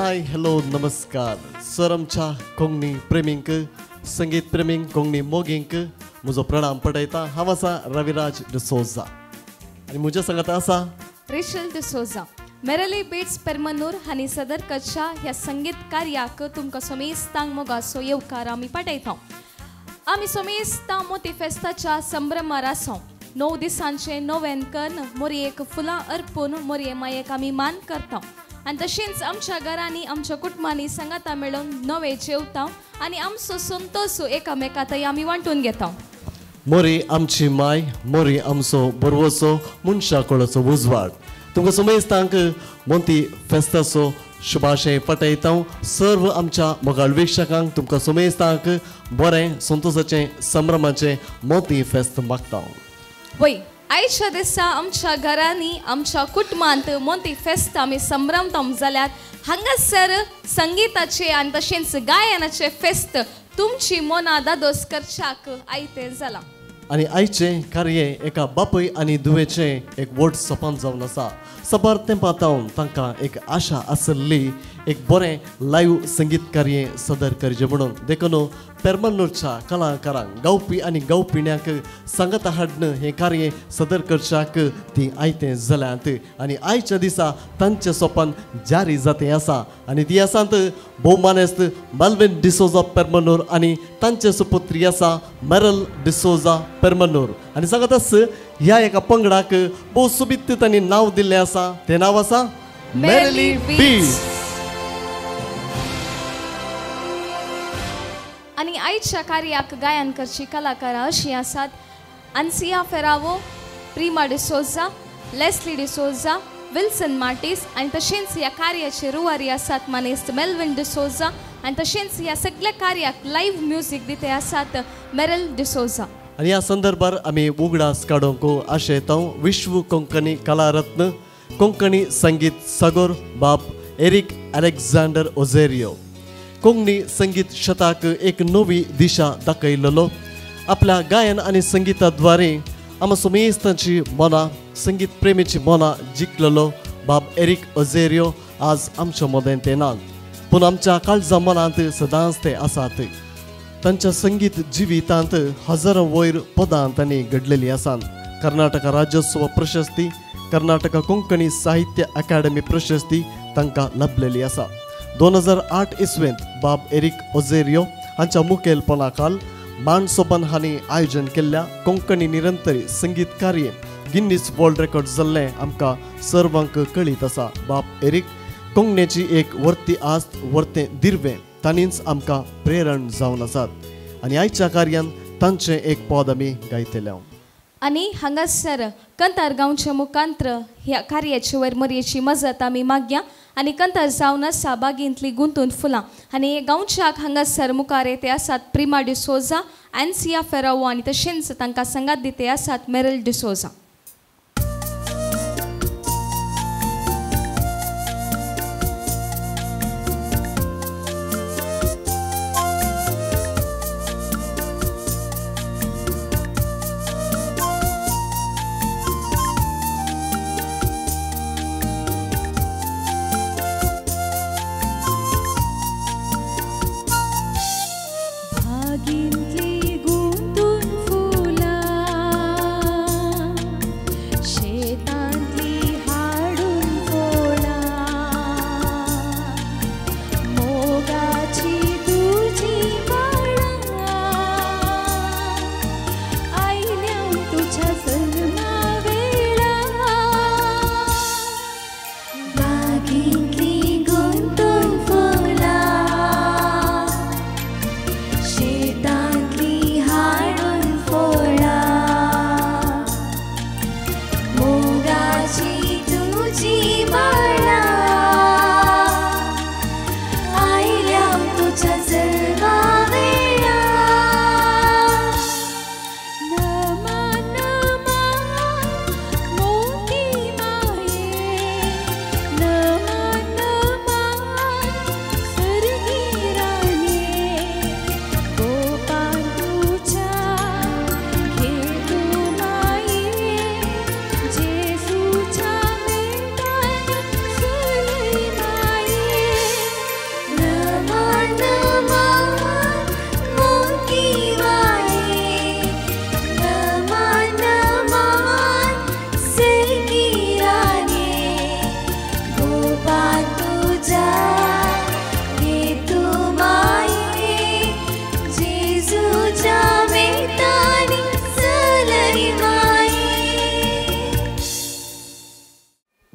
Hi hello नमस्कार sir आमच्या कोंकणी प्रेमींक संगीत प्रेमींक कोंकणी मोगींक म्हजो प्रणाम पटयता. हांव आसा रविराज डिसोजा आनी म्हज्या सांगात आसा रेशल डिसोजा. मेरली बीट्स पेरमनूर हांणी सदर करच्या ह्या संगीत कार्याक तुमकां सोमेस्तांक मोगाचो येवकार आमी पाठयता. आमी सोमेस्तां मोती फेस्ताच्या संभ्रमार आसा. 9 दिसांचे नोवेन कन्न मोरयेक फुलां अर्पून मोरये मायेक आमी मान करता आनी तशेंच आमच्या घरांनी आमच्या कुटुंबांनी सांगाता मेळून नवे जेवता आनी आमचो संतोश एकामेका थंय आमी वांटून घेता. मोरी आमची माय, मोरी आमचो बरवचो मनशा कोळाचो उजवाड. तुमकां सुमेस्तांक मोती फेस्ताचो शुभाशय पटयता. सर्व आमच्या मोगाळ वीक्षकांक तुमकां सुमेस्तांक बरें संतोशाचें संभ्रमाचें मोती फेस्त मागता. वय आयच्या दिसा आमच्या घरांनी आमच्या कुटुंबांत मोती फेस्त आमी संभ्रमता जाल्यार हांगासर संगीताचे आनी तशेंच गायनाचे फेस्त तुमची मनां दादोस करच्याक आयतें जालां. आनी आयचें कार्य एका बापूय आनी धुवेचें एक व्हड सपन जावन आसा. सबर तेंपा तावन तांकां एक आशा आसली एक बरें लायव्ह संगीत कार्य सदर करचें म्हणून. देखून पेरमन्नूरच्या कलाकारांक गावपी आनी गावपिण्यांक सांगाता हाडून हें कार्य सदर करच्याक ती आयतें जाल्यांत आनी आयच्या दिसा तांचें सपन जारी जातें आसा. आनी ती आसात भोवमानेस्त मेल्विन डिसोजा पेरमन्नूर आनी तांचे सुपुत्री आसा मेरल डिसोजा पेरमन्नूर. आनी सांगताच ह्या एका पंगडाक भोव सोबीत तांणी नांव दिल्लें आसा, तें नांव आसा मेरली बीट्स. आनी आयच्या कार्याक गायन करची कलाकारां अशीं आसात: अन्सिया फेरावो, प्रिमा डिसोजा, लेस्ली डिसोजा, विल्सन मार्टीस आनी तशेंच ह्या कार्याचे रुवारी आसात मानेस्त मेल्विन डिसोजा आनी तशेंच ह्या सगळ्या कार्याक लायव्ह म्युजीक दिते आसात मेरल डिसोजा. आनी ह्या संदर्भार आमी उगडास काडूंक आशेता विश्व कोंकणी कलारत्न कोंकणी संगीत सागोर बाप एरिक अलेक्झांडर ओझेरियो कोंकणी संगीत शताक एक नवी दिशा दाखयलेलो. आपल्या गायन आनी संगीताद्वारे आमकां सुमेस्तांची मनां संगीत प्रेमीची मनां जिखलेलो बाब एरिक ओझेरियो आज आमच्या मदें ते नात, पूण आमच्या काळजा मनांत सदांच ते आसात. तांच्या संगीत जिवितांत हजारां वयर पदां तांणी घडलेलीं आसात. कर्नाटक राज्योत्सव प्रशस्ती, कर्नाटक कोंकणी साहित्य अकादमी प्रशस्ती तांकां लाभलेली आसा. 2008 इस्वेंत बाब एरिक ओझेरियो हांच्या मुखेलपणाखाल मान सोबन हांणी आयोजन केल्ल्या कोंकणी निरंतरी संगीत कार्य गिन्नीस वर्ल्ड रेकॉर्ड जाल्लें आमकां सर्वांक कळीत आसा. बाब एरिक कोंकणीची एक वर्ती आस्त वर्तें दिर्वें तांणीच आमकां प्रेरण जावन आसात आनी आयच्या कार्यान तांचें एक पद आमी गायतले. आनी हांगासर कंतार गांवच्या मुखांत्र ह्या कार्याचे वयर मरयेची मजत आमी मागया आनी कंतार जावन आसा बागेंतली गुंतून फुलां आनी गांवच्याक हांगासर मुखार येते आसात प्रिमा डिसोजा, एन्सिया फेरावो आनी तशेंच तांकां सांगात दिते आसात मेरल डिसोजा. भागींतली गुंतून फुलां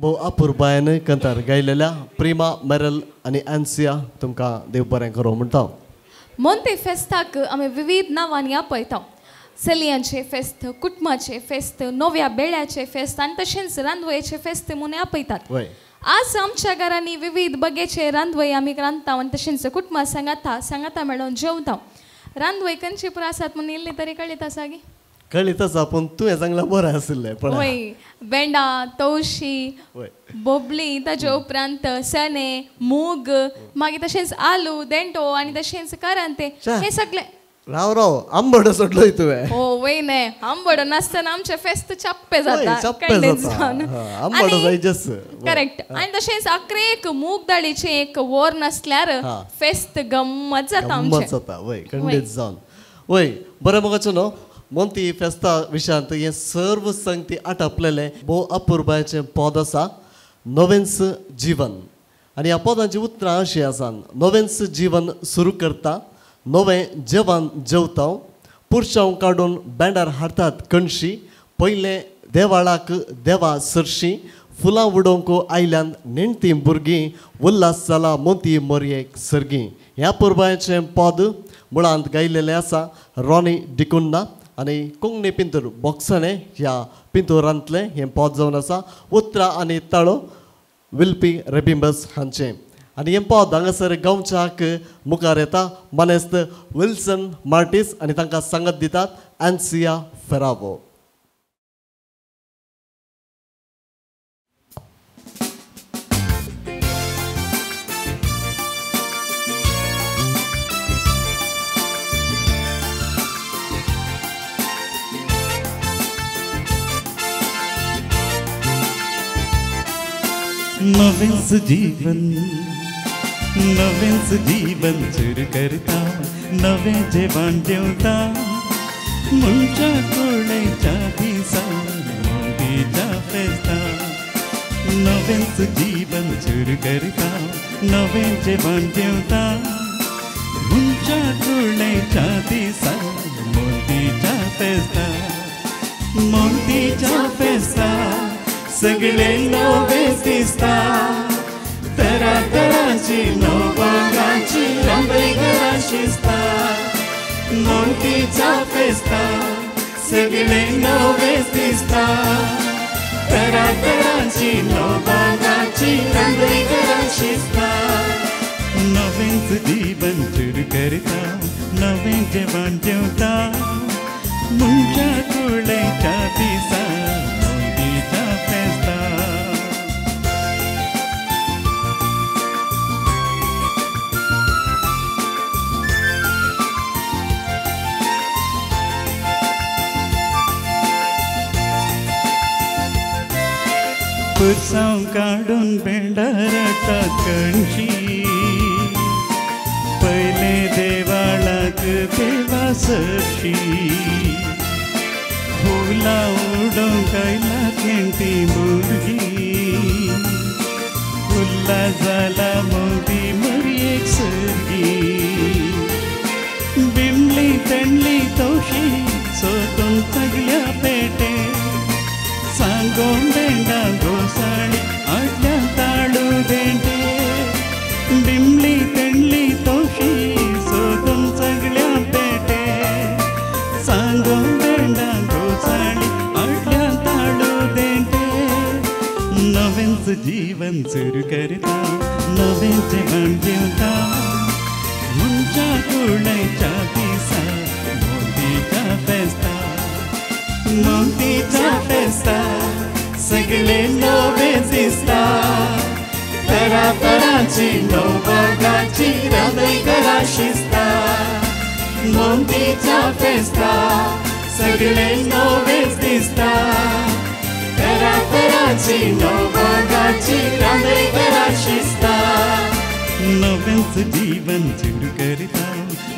भोव अपुरबायेन कंतार गायलेल्या प्रिमा मेरल आनी एन्सिया तुमकां देव बरें करूं म्हणटा. मोंते फेस्ताक आमी विविध नांवांनी आपयता. चलयांचें फेस्त, कुटुंबाचें फेस्त, नव्या बेळ्याचें फेस्त आनी तशेंच रांदवयेचें फेस्त म्हणून आपयतात. आज आमच्या घरांनी विविध बगेचे रांदवय आमी रांदता आनी तशेंच कुटुंबा सांगाता सांगाता मेळोवन जेवता. रांदवय खंयची पुरो आसात म्हणून इल्ली तरी कळीत आसा गी? कळीत आसा, पूण तुवें सांगलां बरें आशिल्लें. वय, बेंडा, तवशी, बोबली, ताजे उपरांत सणे, मूग, मागीर तशेंच आलू, देंटो आनी तशेंच करांते, हे सगळे. राव राव, आंबडो सोडलोय तुवें. हो वय न्हय, आंबडो नासतना आमचें फेस्त चप्पे जाता. आंबडो जायच. करेक्ट. आनी तशेंच आक्रेक मूग दाळीचें एक वोर नासल्यार फेस्त गम्मत जाता आमचें. गम्मत जाता वय, खंडीत जावन. वय बरें मोगाचो न्हू, मोंती फेस्ता विशयांत हें सर्व संगती आटापलेलें भोव अपुरबायेचें पद आसा, नवेंच जीवन. आनी ह्या पदांची उतरां अशीं आसा, नवेंच जीवन सुरू करता, नवें जेवण जेवता, पुरशांव काडून बँडार हाडटात कणशी, पयलें देवाळाक देवा सरशी, फुलां उडोवंक आयल्यान नेणटीं भुरगीं, उल्हास जाला मोती मोरयेक सर्गीं. ह्या पुरबायेचें पद मुळांत गायलेलें आसा रॉनी डिकुन्ना आनी कोंकणी पिंतूर बॉक्साने ह्या पिंतूरांतलें हें पद जावन आसा. उतरां आनी ताळो विल्पी रेबिंबस हांचें. आनी हें पद हांगासर गांवच्याक मुखार येता मानेस्त विल्सन मार्टीस आनी तांकां सांगत दितात एन्सिया फेरावो. नवेंच जीवन, नवेंच जीवन सुरू करता, नवें जेवण जेवता, मनशा कुळेच्या दिसा मोदीच्या फेस्ता. नवेंच जीवन सुरू करता, नवें जेवण जेवता, मनशा कुळेच्या दिसा मोदीच्या फेस्ता. मोदीच्या फेस्ता सगळे नवे दिसता, तरा तरांची नवभागांची रांदय घरां शिजता. मोतीच्या फेस्ता सगळे नवे दिसता, तरा तरांची नवभागांची रांदय घरां शिजता. नवेंच जीवन सुरू करता, नवें जेवण जेवता, मनशा कुळेच्या दिसा मोतीच्या फेस्ता. पुरसांव काडून बेंडार कणशी, पयले देवाळाक देवा सरशी, फुलां उडोवंक आयला नेणटी भुरगीं, उल्हास जाला मोदी मरयेक सर्गी, बिमली तेंडली तवशी सोदून सगल्या पेटे, सांगोन बेंडा घोसाळी आडल्या ताळू देंटे, बिमली तेंडली तवशी सोदून सगल्या पेटे, सांगोन बेंडा घोसाळी आडल्या ताळू देंटे. नवेंच जीवन सुरू करता, नवें जेवण जेवता, मनशा कुळेच्या दिसा मोदीच्या फेस्ता. मोतीच्या फेस्ता सगळे नवे दिसता, तरा तरांची नवभागांची रांदय घरां शिजता. मोतीच्या फेस्ता सगळे नवे दिसता, तरा तरांची नवभागांची रांदय घरां शिजता. नवेंच जीवन सुरू करता,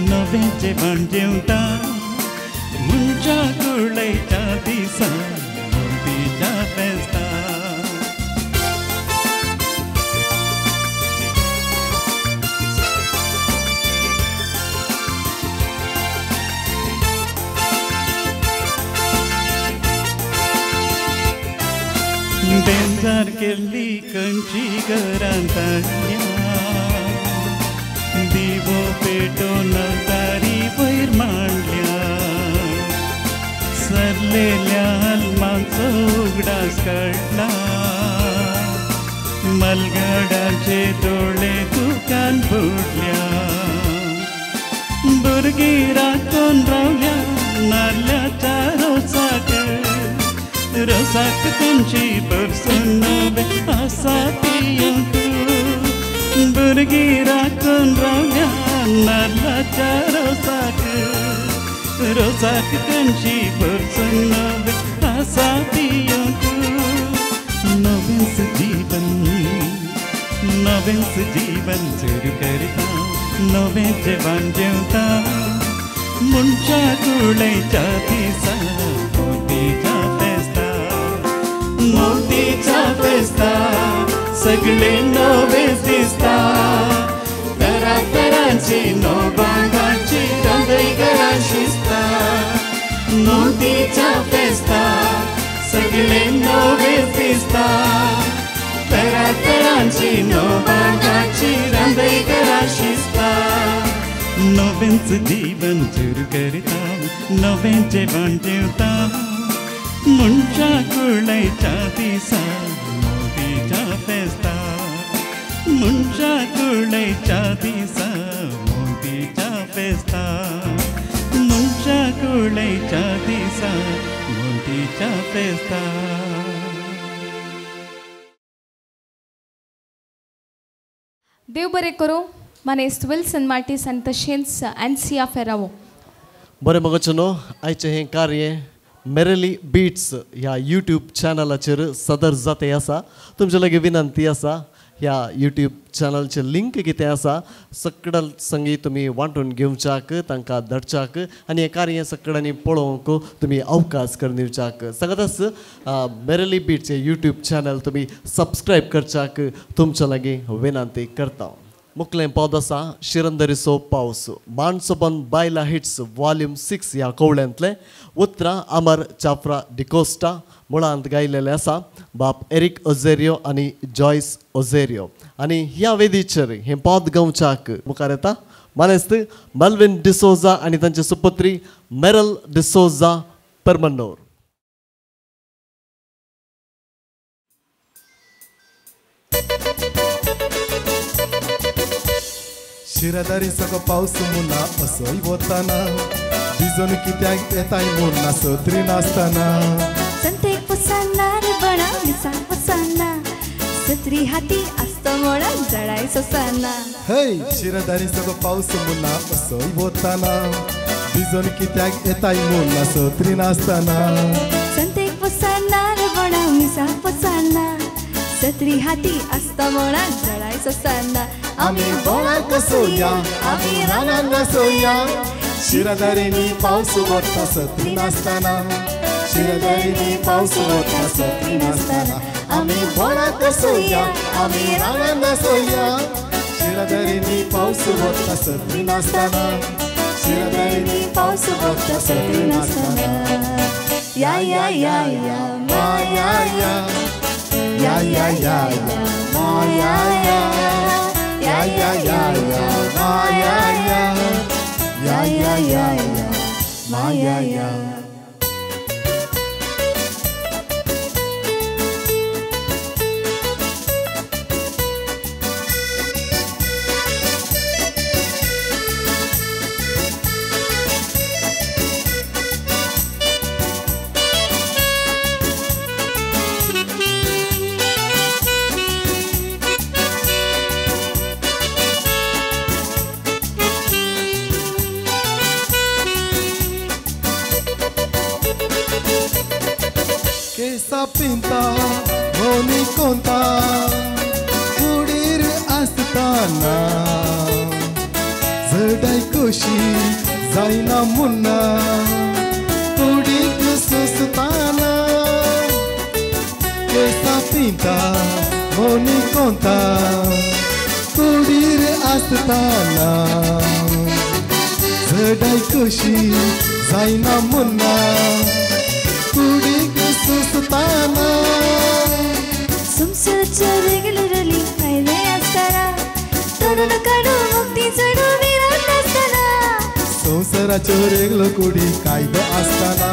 नवें जेवण जेवता, मनशा कुळेच्या दिसा मोतीच्या फेस्ता. बेजार केल्ली खंयची घरांत हाडल्या दिवो पेटोवन तारी वयर मांडल्या सरलेल्या आल्माचो उगडास काडला मलगडाचे दोळे दुकान बुडल्या भुरगीं राखून रावल्या नाल्ल्याच्या रोसाक रोसाक खंयची भरसून नवें आसा पिवंक भुरगीं राखून रावल्या नाल्लाच्या रोसाक रोसाक खंयची भरसून नवें आसा पिवंक नवेंच जीवन नवेंच जीवन सुरू करता नवें जेवण जेवता मनशा कुळेच्या दिसा मोतीच्या फेस्ता मोतीच्या फेस्ता सगळे नवेंच दिसता तरा तरांची नोबांगाची रंगय घरां शिजता मोतीच्या फेस्ता सगळे नवेंच दिसता तरा तरांची नोबांगाची रंगय घरां शिजता नवेंच जीवन सुरू करता नवें जेवण जेवता मनशा कुळेच्या दिसा मोतीच्या फेस्ता मनशा कुळेच्या दिसा मोतीच्या फेस्ता मनशा कुळेच्या दिसा मोतीच्या फेस्ता. देव बरें करूं मानेस्त विल्सन मार्टीस आनी तशेंच एनसिया फेरावो. बरें मगो न्हू आयचें हें कार्य मेरेली बीट्स ह्या यूट्यूब चॅनलाचेर सदर जाते आसा. तुमचे लागीं विनंती आसा ह्या यूट्यूब चॅनलचें लिंक कितें आसा सगळ्या संगी तुमी वांटून घेवच्याक तांकां धाडच्याक आनी हें कार्य सगळ्यांनी पळोवंक तुमी अवकाश करून दिवच्याक. सांगताच मेरेली बीट्स हें यूट्यूब चॅनल तुमी सबस्क्रायब करच्याक तुमच्या लागीं विनंती करता. मुखलें पद आसा शिरंदरीचो पावस माणसोबन बायला हिट्स वॉल्यूम 6 ह्या कवळ्यांतलें उतरां अमर चाफ्रा डिकोस्टा मुळांत गायलेलें आसा बाप एरिक ओझेरियो आनी जॉयस ओझेरियो. आनी ह्या वेदीचेर हें पद गावच्याक मुखार येता मानेस्त मल्विन डिसोजा आनी तांचे सुपुत्री मेरल डिसोजा परमन्नोर. शिरादारी सगळो पावस मुना असोय वताना भिजोन कित्याक येताय म्हूण सत्री नासतना संतेक पसाना रे बणा मिसां पसाना सत्री हाती आसता मोडा जडाय सोसाना. हे शिरादारी सगळो पावस मुना असोय वताना भिजोन कित्याक येताय म्हूण सत्री नासतना संतेक पसाना रे बणा मिसां पसाना सत्री हाती आसता मोडा जडाय सोसाना. आमी बोळाक सोया आमी रानान सोया शिरादारीनी पावस वता सत्री नासतना शिरादारीनी पावस वता सत्री नासतना आमी बोळाक सोया आमी रानान सोया शिरादारीनी पावस वता सत्री नासतना शिरादारीनी पावस वता सत्री नासतना. या या या या मा या या या या या मा या या या या या या मा या या या या या या मा या या. Pinta, moni conta, कुडीर आसताना जडाय कशी जायना मुन्ना कुडीक सुसताना केसा पिंता, मोनी कोंता, कुडीर आसताना जडाय कशी जायना मुन्ना कुडीक सुसताना. संवसाराच्यो रेगुलरली कायदे आसतना तोडून काडू मुक्ती चडू भिरांत नासतना संवसाराच्यो रेगलो कुडी कायदो आसतना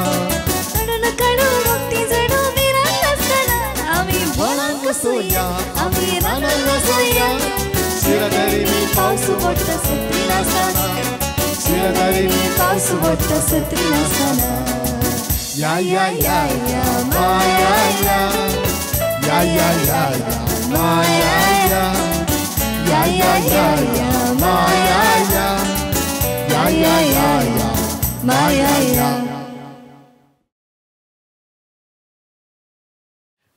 तोडून काडू मुक्ती चडू भिरांत नासतना आमी बोळांक वसोया आमी रानां वसोया शिरदरींनी पावस पडटा सत्री नासतना शिरदरींनी पावस पडटा सत्री नासतना या या या या माया या या या या या माया या या या या या माया या या या या या माया या.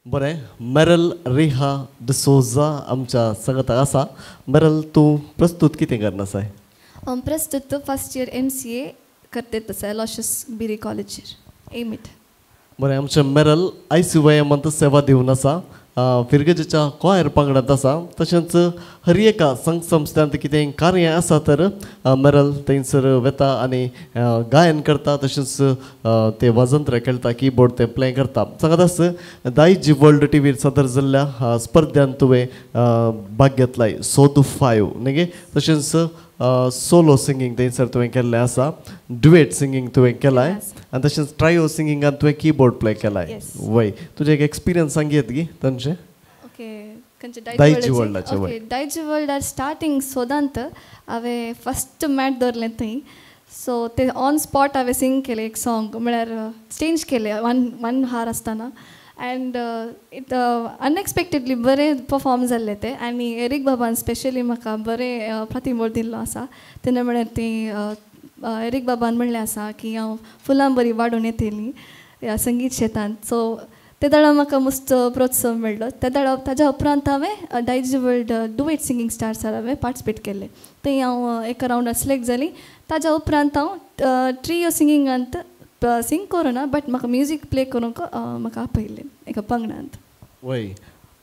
बरें, मेरल रिहा डिसोजा आमच्या संगताक आसा. मेरल, तूं प्रस्तूत कितें करना आसाय? हांव प्रस्तूत फर्स्ट इयर MCA करते आसा एलॉशियस बिरी कॉलेजीर एमिट. बरें, आमचें मेरल ICYM सेवा दिवन आसा, फिरगजेच्या कॉयर पंगडांत आसा, तशेंच हर एका संघ संस्थांत कितें कार्य आसा तर मेरल थंयसर वेता आनी गायन करता, तशेंच ते वाजंत्र खेळटा, किबोर्ड ते प्ले करता. सांगत आस दायजी वर्ल्ड टीव्हीर सादर जाल्ल्या स्पर्ध्यांत तुवें भाग घेतलाय सोद 5 न्ही गे, तशेंच सोलो सिंगींग थंयसर तुवें केल्लें आसा, डुएट सिंगींग तुवें केलाय आनी तशेंच ट्रायो सिंगिंगान तुवें किबोर्ड प्ले केलाय. वय, तुजें एक एक्सपिरियन्स सांगयत गी तांचें? ओके, दायजी वर्ल्डाचें. ओके, दायजी वर्ल्डार स्टार्टींग सोदांत हांवें फस्ट मॅट दवरलें थंय, सो ते ऑन स्पॉट हांवें सिंग केलें एक सॉंग, म्हळ्यार चेंज केलें वन हार आसतना एंड it unexpectedly बरें परफॉर्म जाल्लें तें. आनी एरीक बाबान स्पेशली म्हाका बरें प्रतिमोर दिल्लो आसा. तेन्ना म्हळ्यार ती एरीक बाबान म्हणलें आसा की हांव फुलां बरी वाडून येतली ह्या संगीत शेतांत. सो ते दळा म्हाका मस्त प्रोत्साहन मेळ्ळो. त्या दळा ताज्या उपरांत हांवें दायजी वर्ल्ड डुएट सिंगींग स्टार्सार हांवें पार्टिसिपेट केल्लें. थंय हांव एका रावंडार सिलेक्ट जाली. ताज्या उपरांत हांव ट्रियो सिंगिंगांत सिंग करूना, बट म्हाका म्युजीक प्ले करूंक म्हाका आपयलें एका पंगडांत. वय,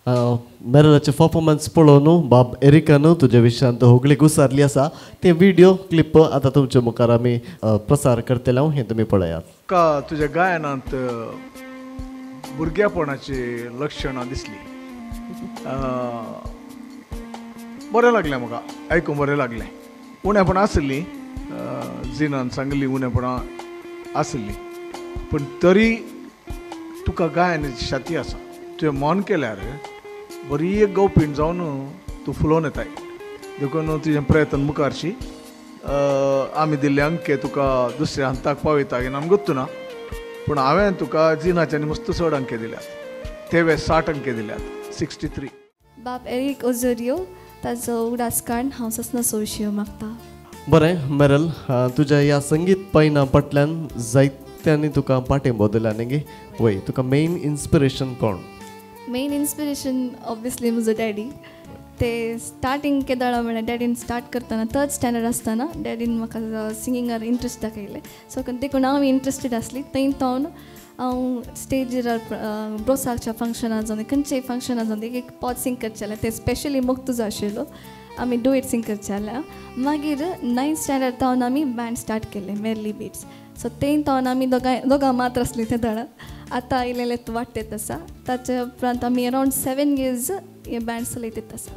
मेरलाचें परफॉर्मन्स पळोवन बाब एरिकान तुज्या विशयांत होगळीक उसारली आसा. ते व्हिडियो क्लिप आतां तुमच्या मुखार आमी प्रसार करतले, हें तुमी पळयात. तुका तुज्या गायनांत भुरग्यापणाची लक्षणां दिसली, बरें लागलें म्हाका आयकूंक, बरें लागलें. उणेपणां आसली, जिनान सांगली उणेपणां आसली, पूण तरी तुका गायनाची छाती आसा. तुवें मन केल्यार बरी एक गवपीण जावन तूं फुलोवन येताय. देखून तुजें प्रयत्न मुखारशी. आमी दिल्ले अंके तुका दुसऱ्या हंताक पावयता की आमकां गोत्तू ना, पूण हांवें तुका जिनाच्यानी मस्त चड अंके दिल्यात, तेवे 60 अंके दिल्यात, 63. बाब एरीक ओझोरियो ताजो उगडास काडून हांव ससनाचो विशय मागता. बरें मेरल, तुज्या ह्या संगीत पयना फाटल्यान जायत्यांनी तुका पाठिंबो दिला न्ही गे? वय, तुका मेन इन्स्पिरेशन कोण? मेन इन्स्पिरेशन ऑब्वियसली म्हजो डॅडी. ते स्टार्टींग केदळा म्हळ्यार डॅडीन स्टार्ट करतना थर्ड स्टँडर्ड आसतना डॅडीन म्हाका सिंगिंगार इंट्रस्ट दाखयलें. सो देखून हांव इंट्रस्टेड आसली. थंय तावन हांव स्टेजीर ब्रोसाच्या फंक्शनां जावन खंयच्याय फंक्शनां जावन एक पॉट सिंग करचेलें, तें स्पेशली मोग तुजो आशिल्लो, आमी डुएट सिंग करचेलें. मागीर 9th standard तावन आमी बँड स्टार्ट केलें मेरली बीट्स. सो थंय तावन आमी दोगां मात्र आसलीं ते दळा. आतां इल्लें वाडटेत आसा. ताच्या उपरांत आमी अरावंड 7 इयर्स हे बँड चलयतात आसा.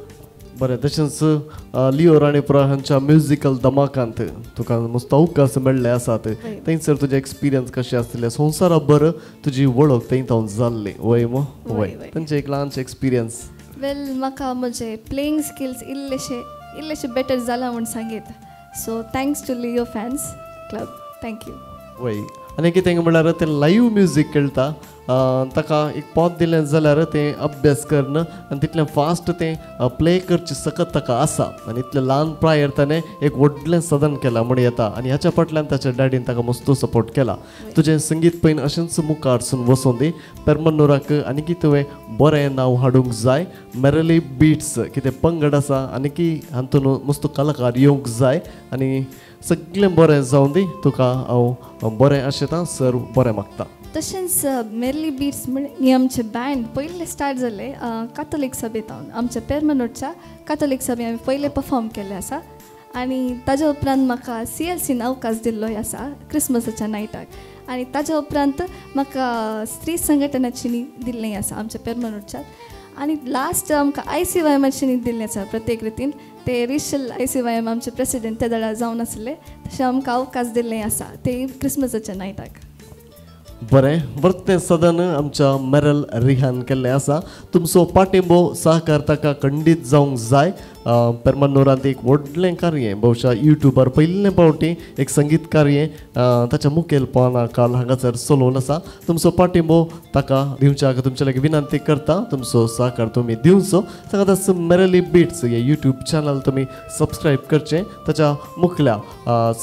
बरें, तशेंच लिओ राणीपुरा हांच्या म्युजिकल धमाकांत तुका मस्त अवकाश मेळ्ळे आसात, थंयसर तुजें एक्सपिरियन्स कशें आसलें? संवसारा बर तुजी वळख थंय तावन जाल्ली वय मो? वय, तांचें एक ल्हानशें एक्सपिरियन्स. वेल, म्हाका म्हजे प्लेइंग स्किल्स इल्लेशे इल्लेशे बेटर जाला म्हूण सांगीत. So thanks to Leo fans club, thank you. वय, आनी कितें म्हणल्यार तें लायव्ह म्युजीक खेळटा, ताका एक पॉत दिलें जाल्यार तें अभ्यास करून आनी तितलें फास्ट तें प्ले करचें सकत ताका आसा. आनी इतलें ल्हान प्रायर ताणें एक व्हडलें सदन केलां म्हूण येता आनी ह्याच्या फाटल्यान ताच्या डॅडीन ताका मस्त सपोर्ट केला. तुजें संगीत पयन अशेंच मुखार वचोन दी. पेरमन्नूराक आनी की तुवें बरें नांव हाडूंक जाय. मेरली बीट्स कितें पंगड आसा आनी की हातून मस्त कलाकार येवंक जाय आनी सगळें बरें जावं दी. तुका हांव बरें आशेतां सर, बरें मागता. तशेंच मेरली बीट्स म्हळ्यार आमचें बँड पयलें स्टार्ट जालें काथोलीक सभेंत, आमच्या पेरमनूरच्या काथोलीक सभेंत हांवें पयलें परफॉर्म केल्लें आसा. आनी ताज्या उपरांत म्हाका CLCन अवकाश दिल्लोय आसा क्रिसमसाच्या नायटाक. आनी ताज्या उपरांत म्हाका स्त्री संघटनाची दिल्लें आसा आमच्या पेरमनूरच्या. आनी लास्ट आमकां I C Y एमाचें दिल्लें आसा प्रत्येक रितीन ते रिशल I C Y M आमचे प्रेसिडेंट ते दळा जावन आसले तशें आमकां अवकाश दिल्लें आसा ते क्रिसमसाच्या नायटाक. बरें वर्तें सदन आमच्या मेरल रिहान केल्लें आसा. तुमचो पाठिंबो सहकार ताका खंडीत जावंक जाय. पेरमन्नूरांत एक व्हडलें कार्य बहुशा युट्यूबार पयलें पावटी एक संगीत कार्य ताच्या मुखेलपणा काल हांगासर चलोवन आसा. तुमचो पाठिंबो ताका दिवच्याक तुमचे लागीं विनंती करता. तुमचो सहकार तुमी दिवचो. सांगाताच मेरली बिट्स हे यूट्यूब चॅनल तुमी सबस्क्रायब करचें. ताच्या मुखल्या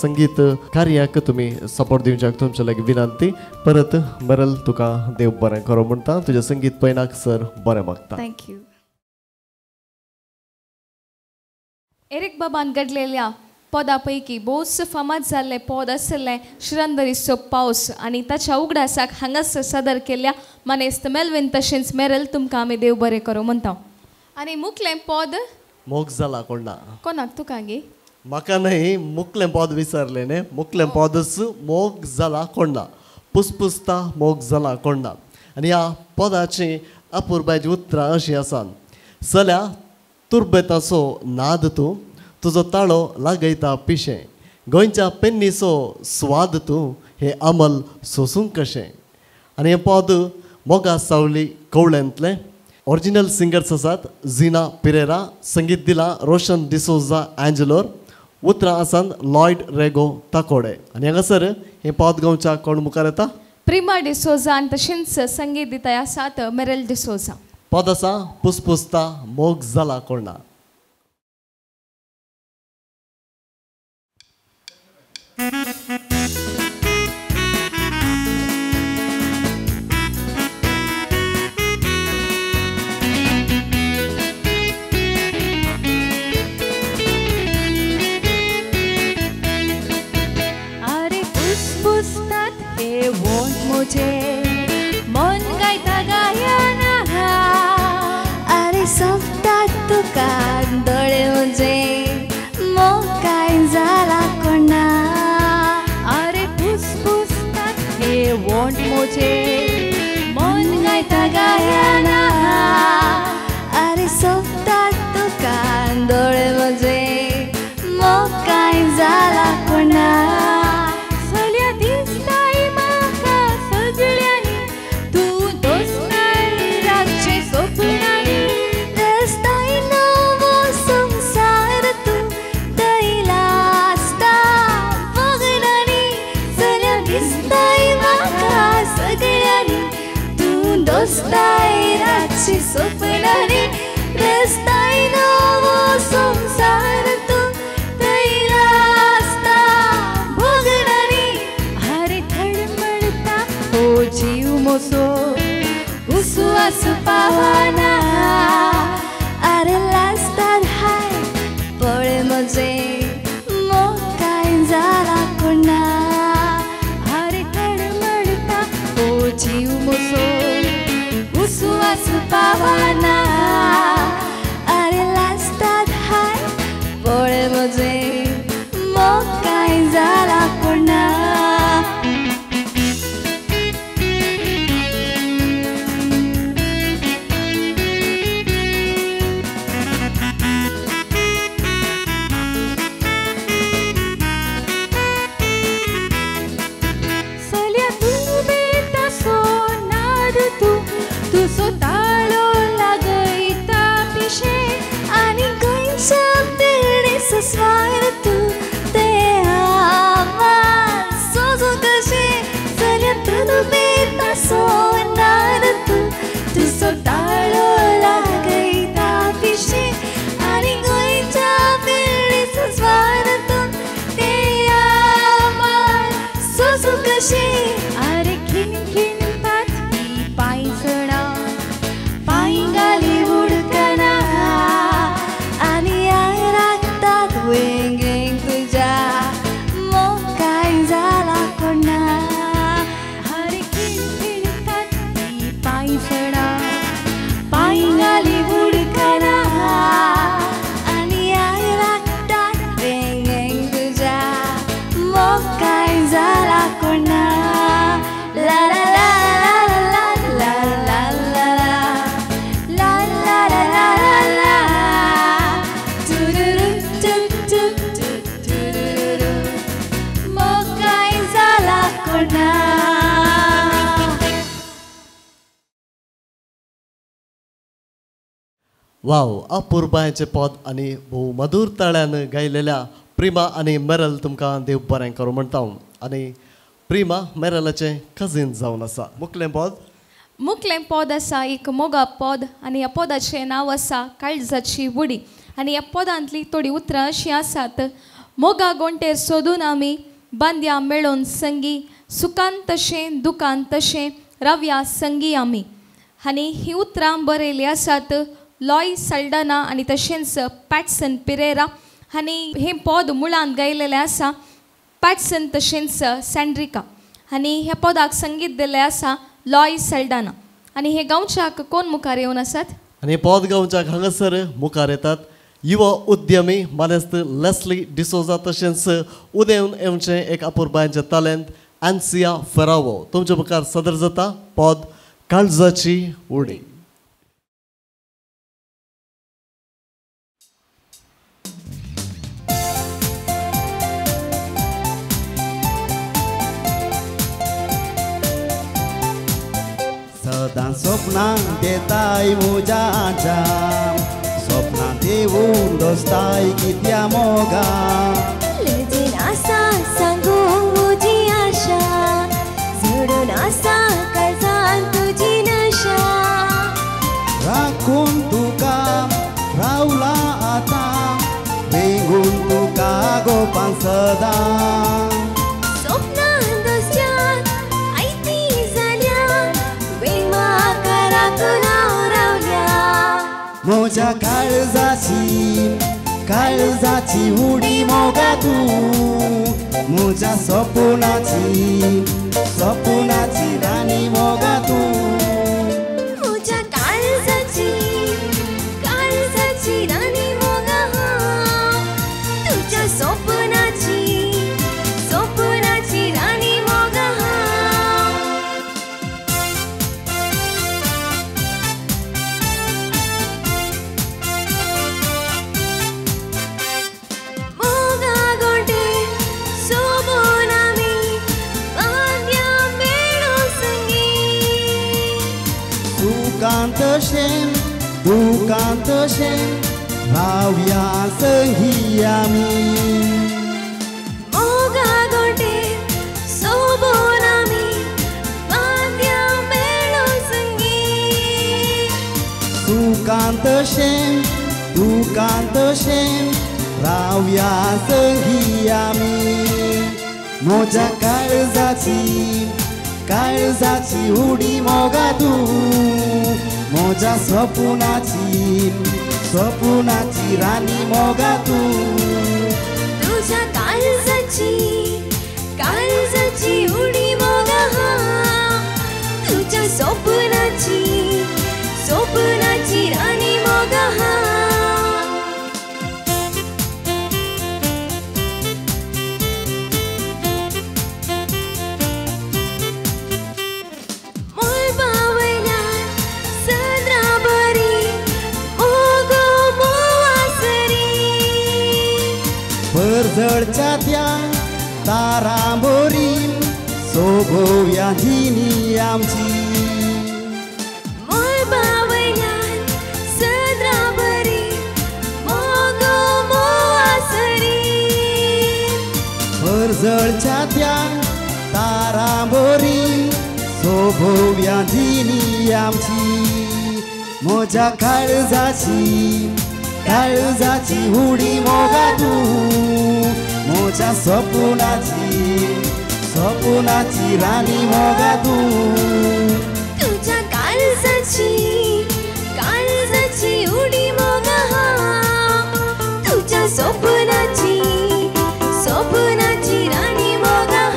संगीत कार्याक तुमी सपोर्ट दिवच्याक तुमचे लागीं विनंती. परत मेरल तुका देव बरें करो म्हणटा. तुज्या संगीत पयनाक सर बरें मागता. Thank you. Eric बाबान घडलेल्या पदा पैकी भोवच फामाद जाल्लें पद आशिल्लें शिरंदरीचो पावस आनी ताच्या उगडासाक हांगासर सादर केल्ल्या मानेस्त मेलवीन तशेंच मेरल तुमकां आमी देव बरें करूं म्हणटा. आनी मुखलें पद मोग जाला कोणा कोणाक तुका गे? म्हाका न्हय मुखलें पद विसरलें न्ही. मुखलें पदच मोग जाला कोणा पुसपुसता मोग जाला कोणा. आनी ह्या पदाचीं अपुरबायचीं उतरां अशीं आसात. सल्या तुर्बेताचो नाद तूं तुजो ताळो लागयता पिशें गोंयच्या पेन्नीचो स्वाद तूं हें अमल सोसूंक कशें. आनी हें पद मोगा सावली कवळ्यांतलें. ओरिजिनल सिंगर्स आसात झिना पिरेरा, संगीत दिलां रोशन डिसोजा एंजलोर, उतरां आसात लॉयड रेगो ताकोडे. आनी हांगासर हें पद गांवच्या कोण मुखार येता? प्रिमा डिसोजा आनी तशेंच संगीत दिता आसात मेरल डिसोजा. पद आसा पुसपुसता मोग जाला कोणा. अरे पुसपुसतात हे वोंठ मुझे मन गायता गायना. अरे सोपतात तुका दोळे म्हजे मोग काय जाला कोणा. अरे पुसपुसतात हे वोंठ मुझे मन गायता गायना. अरे सोपतात तुका दोळे म्हजे मोग काय जाला कोणा. सगळ्या दिसताय म्हाका सगळ्यांनी तूं दोस्ताय रातचे सपनांनी. रस्ताय नवो संवसार तूं थंयला आसता बगडांनी. सगळ्या दिसताय म्हाका सगळ्यांनी तूं दोस्ताय रातचे सपनांनी. रस्ताय नवो संवसार तूं थंयला आसता बगडांनी. अरे तळमळटा हो जीव मोसो उस्वास पावना. अरे लास्टार हाय पळय म्हजे मोग काय जाला कोणा. अरे तळमळटा हो जीव मोसो उस्वास पावना. अरे लास्टार हाय पळय म्हजे मोग काय जाला कोणा. सल्या तूं बेतासो नाद तूं तुजो ताळो लागयता पिशें. आनी गोंयच्या पेरणेचो स्वार तूं ते आवाज सोजूं कशें. चल्या तूं बेतासो नाद तूं तुजो ताळो लागयता पिशें. आनी गोंयच्या पेरणेचो स्वार तूं ते आवाज सोजूं कशें. अरे खिणखिणतात ही पांयजणां पांय उडकना. आनी I राखतात वेंगेंत तुज्या मोग काय जाला कोणा. अरे खिणखिणतात ही पांयजणां पांय उडकना. आनी I राखतात वेंगेंत तुज्या मोग काय जाला कोणा. वाव, अपुरबायेचें पद आनी भोव मधूर ताळ्यान गायलेल्या प्रिमा आनी मेरल तुमकां देव बरें करूं म्हणटा हांव. आनी प्रिमा मेरलाचें कजीन जावन आसा. मुखलें पद, मुखलें पद आसा एक मोगा पद आनी ह्या पदाचें नांव आसा काळजाची उडी. आनी ह्या पदांतली थोडीं उतरां अशीं आसात. मोगा गोंटेर सोदून आमी बांद्या मेळोवन संगी, सुखान तशें दुखान तशें रावया संगी आमी. आनी ही उतरां बरयलीं आसात लॉय सल्डाना आनी तशेंच पॅटसन पिरेरा. आनी हें पद मुळांत गायलेलें आसा पॅटसन तशेंच सँड्रिका. आनी ह्या पदाक संगीत दिल्लें आसा लॉय सल्डाना. आनी हे गांवच्याक कोण मुखार येवन आसात? आनी पद गांवच्याक हांगासर मुखार येतात युवा उद्यमी मानेस्त लेस्ली डिसोजा तशेंच उदेवन येवचें एक अपुरबायेचें तालेंत एन्सिया फेरावो. तुमच्या मुखार सदर जाता पद काळजाची उडी. सदां सपनां देताय म्हज्या, सपनां देवून दोस्ताय कित्या मोगा. लजेन आसा सांगू म्हजी आशा, जोडून आसा काळजान तुजी नशा. राखून तुका रावला आतां, वेंगून तुका गोपान सदां. म्हज्या काळजाची काळजाची उडी मोगा तूं, म्हज्या सपनाची सपनाची राणी मोगा तूं. म्हज्या काळजाची काळजाची राणी मोगा, तुज्या सपनाची सपनाची राणी मोगा. दुकांत तशें रावया संगी आमी. मोगा गोंटे सोबोन आमी बांद्या मेळोन संगी. सुखांत तशें दुकांत तशें रावया संगी आमी. म्हज्या काळजाची काळजाची उडी मोगा तूं, म्हज्या सपनाची सपनाची राणी मोगा तूं. तुज्या काळजाची काळजाची उडी मोगा, तुज्या सपनाची सपनाची राणी मोगा. परजळच्या त्या तारांबोरी सोबोवया जिणी आमची. मळबावयल्यान सदराबरी मोगो मोवासरी. परजळच्या त्या तारांबोरी सोबोवया जिणी आमची. म्हज्या काळजाची काळजाची उडी मोगा तूं, म्हज्या सपनाची सपनाची राणी मोगा तूं. तुज्या काळजाची काळजाची उडी मोगा, तुज्या सपनाची सपनाची राणी मोगा.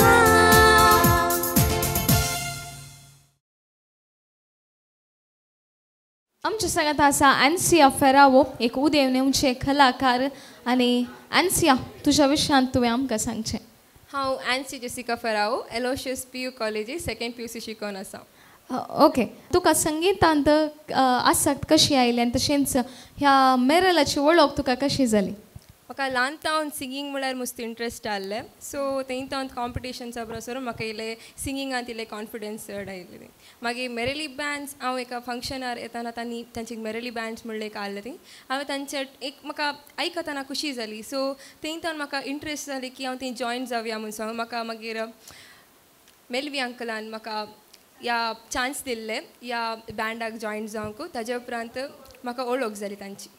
आमच्या सांगात आसा एन्सिया फेरावो, एक उदेवन येवचे कलाकार. आनी एन्सिया, तुज्या विशयांत तुवें आमकां सांगचें. हांव Ancy Jessica Ferrao, Aloysius P U कॉलेजी सेकेंड PUC शिकोवन आसा. ओके, तुका संगीतांत आसक्त कशी आयली आनी तशेंच ह्या मेरलाची वळख तुका कशी जाली? म्हाका ल्हान तावन सिंगींग म्हळ्यार मस्त इंट्रस्ट आहले. सो थंय तावन कॉम्पिटिशन्सा बरोसर म्हाका इल्लें सिंगिंगांत इल्लें कॉन्फिडन्स चड आयिल्लें. मागीर मेरेली बँड्स हांव एका फंक्शनार येताना तांणी तांची मेरेली बँड्स म्हणलें एक आहलें थंय हांवें तांचे एक म्हाका आयकतना खुशी जाली. सो थंय तावन म्हाका इंट्रस्ट जाली की हांव थंय जॉयन जावया म्हूण सांगून म्हाका मागीर मेलवी अंकलान म्हाका ह्या चान्स दिल्ले ह्या बँडाक जॉयन जावंक. ताजे उपरांत म्हाका वळख जाली तांची.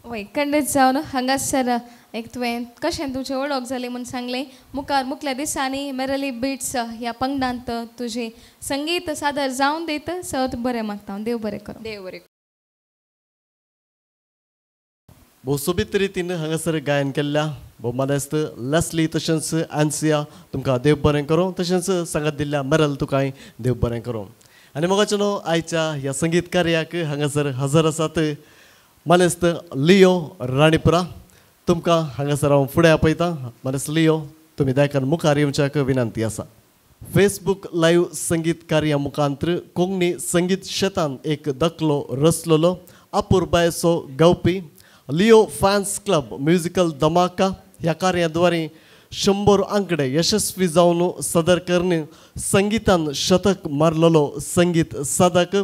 वय खंडीत जावन हांगासर एक तुवें कशें तुजी वळख जाली म्हूण सांगलें. मुखार मुखल्या दिसांनी मेरली बिट्स ह्या पंगडांत तुजें संगीत सादर जावन दीत सत बरें मागता. देव बरें करूं. देव बरें. भोव सोबीत रितीन हांगासर गायन केल्ल्या भोव मानेस्त लेस्ली तशेंच आन्सिया तुमकां देव बरें करूं. तशेंच सांगात दिल्ल्या मेरल तुकाय देव बरें करूं. आनी मोगाचो न्हू आयच्या ह्या संगीत कार्याक हांगासर हजर आसात मानेस्त लियो राणीपुरा. तुमकां हांगासर हांव फुडें आपयतां. मानेस्त लियो तुमी दयाकन मुखार येवच्याक विनंती आसा. फेसबूक लायव्ह संगीत कार्या मुखांत्र कोंकणी संगीत शेतान एक दखलो रचलेलो अपुरबायेचो गावपी लियो फॅन्स क्लब म्युजिकल धमाका ह्या कार्याद्वारे 100 आंकडे यशस्वी जावन सदर करणे संगीतान शतक मारलेलो संगीत साधक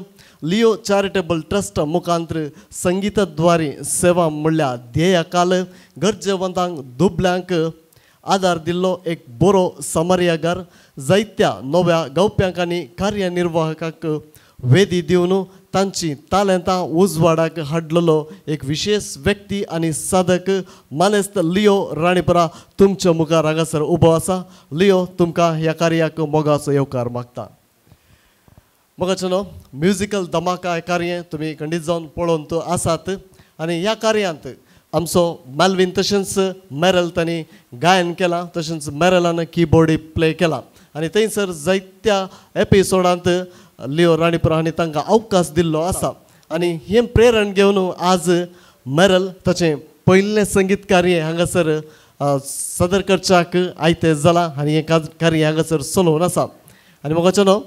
लियो चॅरिटेबल ट्रस्ट मुखांत्र संगीताद्वारे सेवा म्हणल्यार ध्येयाकाल गरजेवंतांक दुबल्यांक आदार दिल्लो एक बरो समर्यागार जायत्या नव्या गावप्यांक आनी कार्यनिर्वाहकांक वेदी दिवन तांची तालेंतां उजवाडाक हाडलेलो एक विशेष व्यक्ती आनी साधक मानेस्त लियो राणीपुरा तुमच्या मुखार हांगासर उबो आसा. लियो तुमकां ह्या कार्याक मोगाचो येवकार मागता. मोगाचो न्हू म्युजिकल धमाका हें कार्य तुमी खंडीत जावन पळोवन तो आसात आनी ह्या कार्यांत आमचो मेलवीन तशेंच मेरल तांणी गायन केलां तशेंच मेरलान किबोर्ड प्ले केला आनी थंयसर जायत्या एपिसोडांत लियो राणीपुरा हांणी तांकां अवकाश दिल्लो आसा. आनी हें प्रेरण घेवन आज मेरल ताचें पयलें संगीत कार्य हांगासर सदर करच्याक आयतें जालां आनी हें कार्य हांगासर चलोवन आसा. आनी मोगाचो न्हू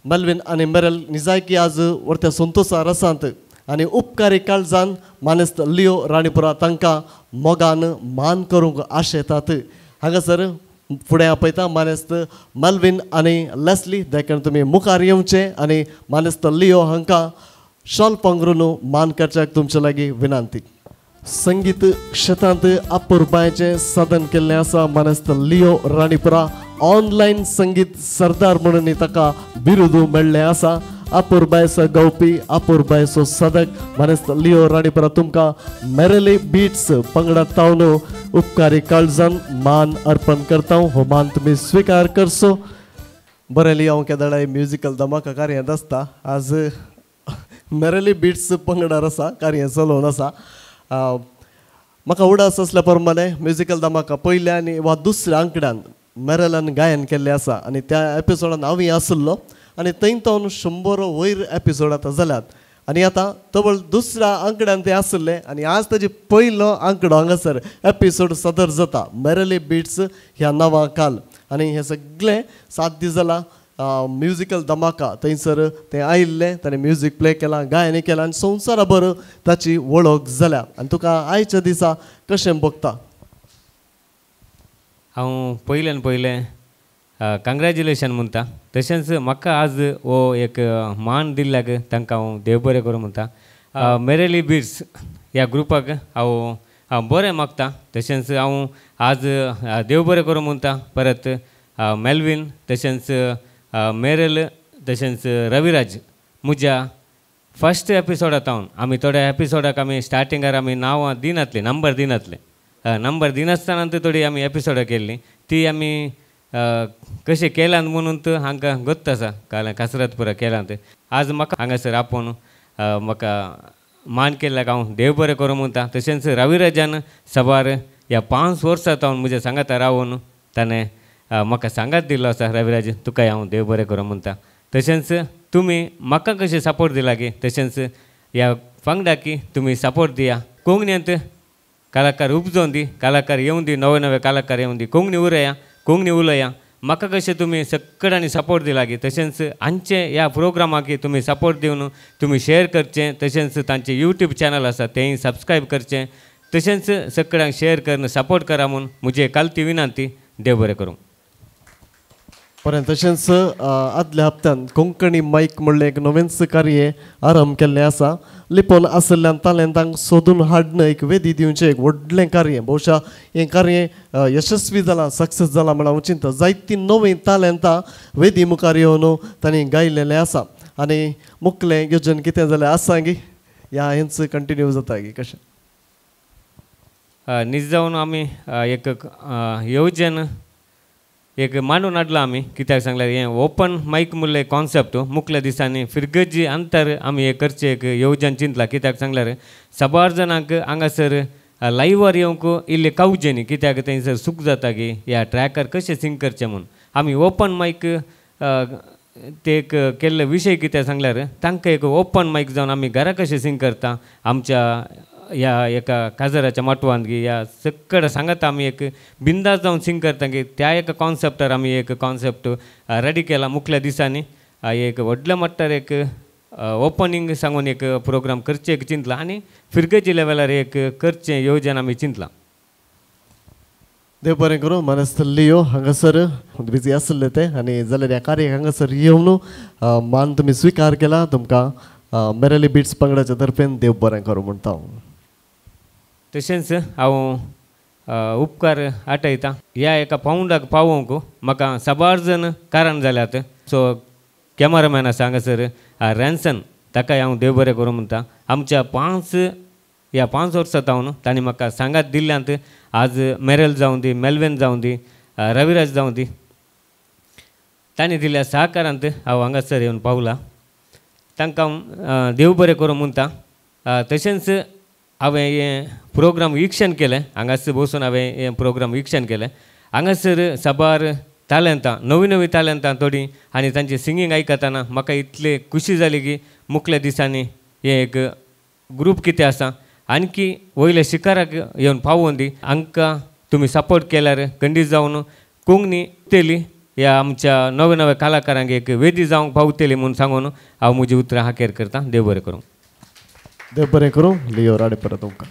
मेलवीन आनी मेरल निजायकी आज वर्त्या संतोषा रसांत आनी उपकारी काळजान मानेस्त लियो राणीपुरा तांकां मोगान मान करूंक आशेतात. हांगासर फुडें आपयता मानेस्त मेलवीन आनी लेस्ली देखून तुमी मुखार येवचें आनी मानेस्त लियो हांकां शॉल पांगरून मान करच्याक तुमचे लागीं विनंती. संगीत क्षेत्रांत अपुरबायेचें साधन केल्लें आसा मानेस्त लियो राणीपुरा. ऑनलायन संगीत सरदार म्हणून ताका बिरुदू मेळ्ळें आसा. अपुरबायेचो गावपी अपुरबायेचो साधक मानेस्त लियो राणीपुरा तुमकां मेरेली बिट्स पंगडात तावन उपकारी काळजान मान अर्पण करता. हो मान तुमी स्विकार करचो. बरें लियो हांव केदळाय म्युजिकल धमाका कार्यांत आसता. आज मेरेली बिट्स पंगडार आसा कार्य चलोवन आसा. म्हाका उडास आसल्या प्रमाणे म्युजिकल धमाका पयल्या आनी वा दुसऱ्या आंकड्यान मेरलान गायन केल्लें आसा आनी त्या एपिसोडान हांवूय आसलो आनी थंय तावन 100 वयर एपिसोड आतां जाल्यात आनी आतां तवळ दुसऱ्या आंकड्यान ते आसले आनी आज ताजे पयलो आंकडो हांगासर एपिसोड सदर जाता मेरली बिट्स ह्या नांवा काल. आनी हें सगळें 7 दीस जालां म्युजिकल धमाका थंयसर तें आयिल्लें ताणें म्युजीक प्ले केलां गायन केलां आनी संवसाराभर ताची वळख जाल्या. आनी तुका आयच्या दिसा कशें भोगता? हांव पयल्यान पयलें कंग्रेच्युलेशन म्हणटा. तशेंच म्हाका आज हो एक मान दिल्ल्याक तांकां हांव देव बरें करूं म्हणटा. मेरेली बिट्स ह्या ग्रुपाक हांव हांव बरें मागता. तशेंच हांव आज देव बरें करूं म्हणटा. परत मेलवीन तशेंच मेरल तशेंच रविराज म्हज्या फस्ट एपिसोडा तावन आमी थोड्या एपिसोडाक आमी स्टार्टिंगार आमी नांवां दिनातलीं नंबर दिनातले नंबर दिनासतना थोडी आमी एपिसोडां केल्लीं ती आमी कशें केलां म्हणून हांकां गोत्त आसा काल कसरत पुरा केलां. आज म्हाका हांगासर आपोवन म्हाका मान केल्ल्याक हांव देव बरें करूं म्हणटा. तशेंच रविराजान सबार ह्या 5 वर्सां तावन म्हज्या सांगाता रावून ताणें म्हाका सांगात दिल्लो आसा. रविराज तुकाय हांव देव बरें करूं म्हणटा. तशेंच तुमी म्हाका कशें सपोर्ट दिला की तशेंच ह्या पंगडाकी तुमी सपोर्ट दिया. कोंकणींत कलाकार उपजोवन दी कलाकार येवन दी नवे नवे कलाकार येवन दी कोंकणी उरया कोंकणी उलया. म्हाका कशें तुमी सगळ्यांनी सपोर्ट दिला की तशेंच आमचे ह्या प्रोग्रामाक तुमी सपोर्ट दिवन तुमी शेअर करचें. तशेंच तांचे यूट्यूब चॅनल आसा तेंय सबस्क्रायब करचें. तशेंच सगळ्यांक शेअर करून सपोर्ट करा म्हूण म्हजी कालती विनंती. देव बरें करूं. बरें, तशेंच आदल्या हप्त्यान कोंकणी मायक म्हणलें एक नवेंच कार्य आरंभ केल्लें आसा. लिपोन आशिल्ल्यान तालेंतांक सोदून हाडून एक वेदी दिवचें एक व्हडलें कार्य. बहुशा हें कार्य यशस्वी जालां, सक्सेस जालां म्हण हांव चिंता. जायतीं नवीं तालेंतां वेदी मुखार येवन तांणी गायलेलें आसा. आनी मुखलें योजन कितें जालें आसा गी ह्या हेंच कंटिन्यू जाता गी कशें? निज जावन आमी एक योजन एक मांडून हाडला आमी. कित्याक सांगल्यार हें ओपन मायक म्हणलें कॉन्सेप्ट मुखल्या दिसांनी फिरगजी अंतर आमी हें करचें एक येवजण चिंतलां. कित्याक सांगल्यार साबार जाणांक हांगासर लायव्हार येवंक इल्लें कावचें न्ही, कित्याक थंयसर सूख जाता की ह्या ट्रॅकार कशें सिंग करचें म्हूण. आमी ओपन मायक ते एक केल्ले विशय कित्याक सांगल्यार तांकां एक ओपन मायक जावन आमी घरा कशें सिंग करता आमच्या ह्या एका काजराच्या माटवान की ह्या सगळें सांगता आमी एक बिंदास जावन सिंग करता की त्या एका कॉन्सेप्टार आमी एक कॉन्सेप्ट रेडी केला. मुखल्या दिसांनी एक व्हडल्या मट्टार एक ओपनींग सांगून एक प्रोग्राम करचें एक चिंतलां आनी फिरगजी लेवलार एक करचें योजन आमी चिंतलां. देव बरें करूं. मानेस्त लियो हांगासर बिजी आसले ते आनी जाल्यार ह्या कार्याक हांगासर येवन मान तुमी स्विकार केला. तुमकां मेरेली बिट्स पंगडाच्या तर्फेन देव बरें करूं म्हणटा हांव. तशेंच हांव उपकार आटयता ह्या एका पावंडाक पावोवंक म्हाका साबार जण कारण जाल्यात. सो कॅमेरामॅन आसा हांगासर रॅन्सन, ताकाय हांव देव बरें करूं म्हणटा. आमच्या 5 वर्सां जावन तांणी म्हाका सांगात दिल्ल्यांत. आज मेरेल जावं दी, मेलवेन जावं दी, रविराज जावं दी, तांणी दिल्ल्या सहकारांत हांव हांगासर येवन पावलां. तांकां हांव देव बरें करूं म्हणटा. तशेंच हांवें हें प्रोग्राम विक्षण केलें, हांगासर बसून हांवें हें प्रोग्राम विक्षण केलें. हांगासर साबार तालेंतां, नवीं नवीं तालेंतां थोडीं आनी तांची सिंगींग आयकतना म्हाका इतली खुशी जाली की मुखल्या दिसांनी हें एक ग्रूप कितें आसा आणखी वयल्या शिकाराक येवन पावोवन दी. हांकां तुमी सपोर्ट केल्यार खंडीत जावन कोंकणी तेली ह्या आमच्या नव्या नव्या कलाकारांक एक वेदी जावंक पावतली म्हूण सांगून हांव म्हजी उतरां हाकेर करता. देव बरें करूं. देव बरें करूं. लियो राडे परत तुमकां.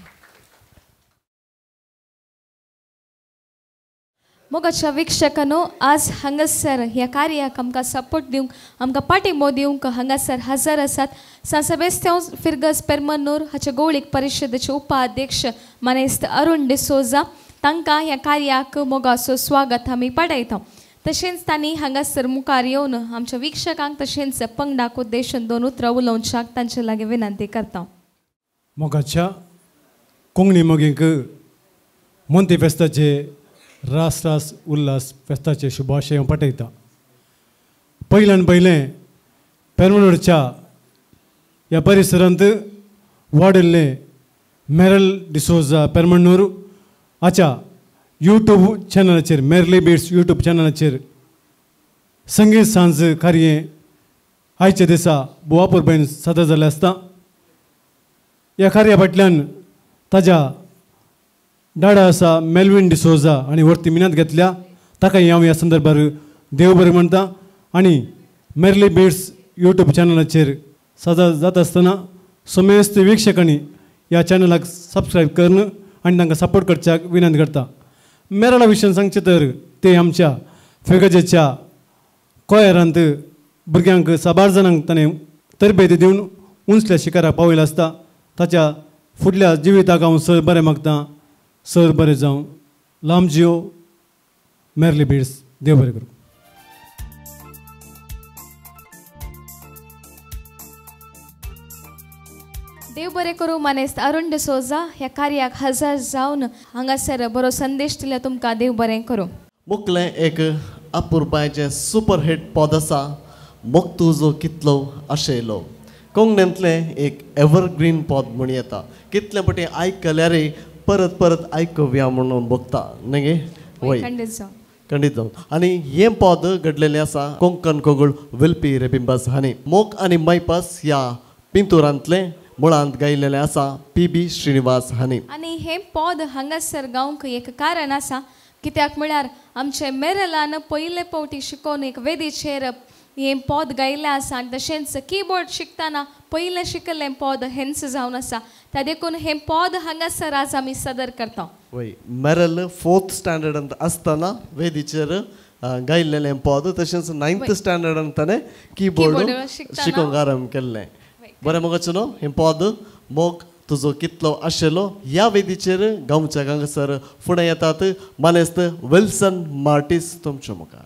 मोगाच्या वीक्षकांनो, आज हांगासर ह्या कार्याक आमकां सपोर्ट दिवंक, आमकां पाठिंबो दिवंक हांगासर हजर आसात सान सेबेस्त्यांव फिरगज पेरमनूर हाचे गौळीक परिशदेचे उपाध्यक्ष मानेस्त अरुण डिसोजा. तांकां ह्या कार्याक मोगाचो स्वागत आमी पाठयता. तशेंच तांणी हांगासर मुखार येवन आमच्या वीक्षकांक तशेंच पंगडाक उद्देशून 2 उतरां उलोवच्याक तांचे लागीं विनंती करता. मोगाच्या कोंकणी मोगींक मोंती फेस्ताचे रास रास उल्हास फेस्ताचे शुभाशय हांव पाठयता. पयल्यान पयलें पेरमनूरच्या ह्या परिसरांत वाडिल्लें मेरल डिसोजा पेरमनूर हाच्या यूट्यूब चॅनलाचेर, मेरली बिट्स यूट्यूब चॅनलाचेर संगीत सांज कार्य आयच्या दिसा बोवापूर सादर जाल्लें आसता. ह्या कार्या फाटल्यान ताज्या डाडा आसा मेलवीन डिसोजा आनी व्हरती मिनात घेतल्या, ताका हांव ह्या संदर्भार देव बरें म्हणटा. आनी मेरली बिट्स यूट्यूब चॅनलाचेर सादर जाता आसतना समेस्त वीक्षकांनी ह्या चॅनलाक सबस्क्रायब करून आनी तांकां सपोर्ट करच्याक विनंती करता. मेरला विशयान सांगचें तर ते आमच्या फिरगजेच्या कोयरांत भुरग्यांक साबार जाणांक ताणें तरबेती दिवन उंचल्या शिखराक पावयलें आसता. ताच्या फुडल्या जिविताक हांव सर बरें मागता. सर बरें जावं. लांब जियो. Merely bits. देव बरें करूं. देव बरें करूं मानेस्त अरुण डिसोजा ह्या कार्याक हजर जावन हांगासर बरो संदेश दिल्या. तुमकां देव बरें करूं. मुखलें एक अपुरबायेचें सुपर हिट पद आसा, मोग तुजो कितलो आशयलो. कोंकणींतलें एक एवरग्रीन पद म्हण येता. कितले पटी आयकल्यार परत परत आयकुया म्हणून बघता न्ही? वय, खंडीत जावन. आनी हें पद घडलेलें आसा कोंकण कोगूळ वेलपी रेबिंबास हांणी. मोग आनी मायपास ह्या पिंतुरांतलें मुळांत गायलेलें आसा पी बी श्रीनिवास हांणी. आनी हें पद हांगासर गावंक एक कारण आसा, कित्याक म्हळ्यार आमचे मेरलान पयले फावटी शिकोवन एक वेदीचेर हें पद गायिल्लें आसा आनी तशेंच किबोर्ड शिकतना पयलें शिकल्लें पद हेंच जावन आसा. त्या देखून हें पद हांगासर आज आमी सादर करता. वय मेरल 4th स्टँडर्डांत आसतना वेदीचेर गायिल्लें पद, तशेंच 9th स्टँडर्डांत ताणें किबोर्ड शिकोवंक आरंभ केल्लें. बरें मगो न्हू हें पद मोग तुजो कितलो आशिल्लो ह्या वेदीचेर गांवच्या हांगासर फुडें येतात मानेस्त विल्सन मार्टीस तुमच्या मुखार.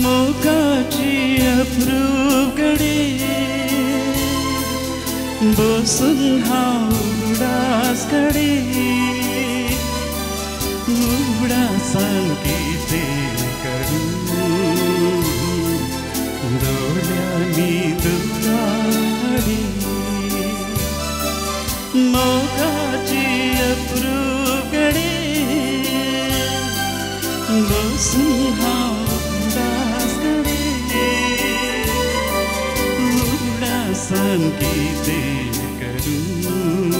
मोगाची अप्रूप घडी बसून हांव उगडास काडी उगडासान कितें करूं दोळ्यांनी दुकां हाडी मोगाची अप्रूप घडी बसून हांव कितें करूं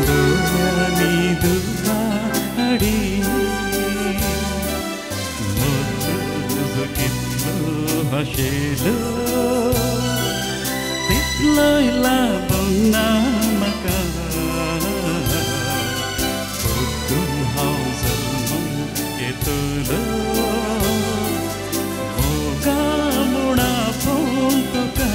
दोळ्यांनी दुकां हाडी मोग तुजो कितलो आशिल्लो तितलोय लाबूंक ना म्हाका परतून हांव जल्माक येतलो मोगा म्हूण आपोवंक तुका.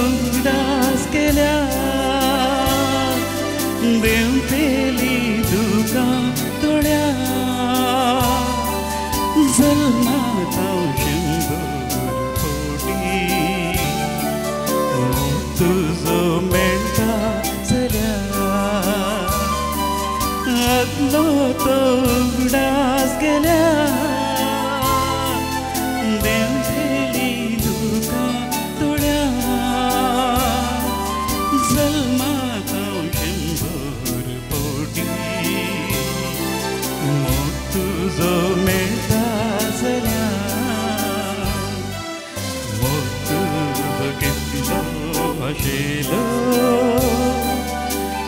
उगडास केल्या देंवतेली दुकां दोळ्या जल्मात हांव शंबर कोटी मोग तुजो मेळटा जाल्यार आदलो तो उगडास केल्या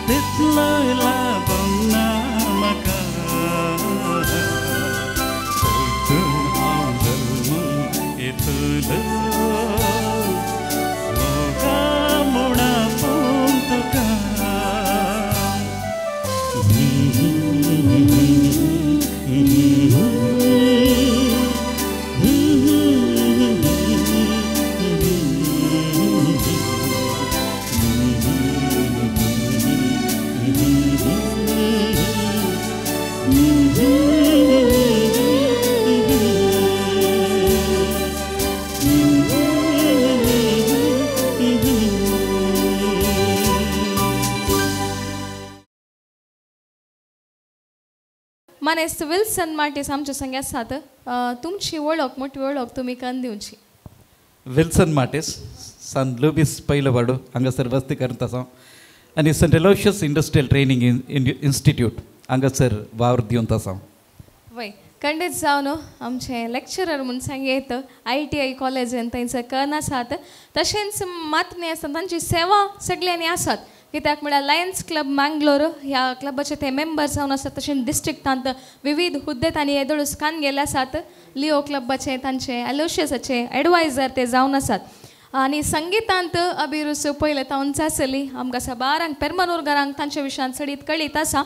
तितलोय लाबूंक ना म्हाका परतून हांव जल्माक येतलो मोगा म्हूण आपोवंक तुका. मानेस्त विल्सन मार्टीस आमचे संगे आसात. तुमची वळख मोठी वळख तुमी करून दिवची. विल्सन मार्टीस सान लुबीस पयलो वाडो हांगासर वस्ती करता आसा आनी Saint Aloysius industrial training institute हांगासर वावर दिवंत आसा. वय खंडीत जावन आमचे लेक्चरर म्हूण सांगयत ITI कॉलेजीन थंयसर करून आसात. तशेंच मात न्ही आसतना तांची सेवा सगळ्यांनी आसात कित्याक म्हळ्यार लायन्स क्लब मँगलोर ह्या क्लबाचे ते मेंबर जावन आसात. तशेंच डिस्ट्रिक्टांत विविध हुद्दे तांणी येदोळूस कान गेले आसात. लिओ क्लबाचे तांचे एलोशियसाचे एडवायजर ते जावन आसात. आनी संगितांत अभिरुच पयले तावंच आसली आमकां साबारांक पेरमनूरकारांक तांच्या विशयान चडीत कळीत आसा.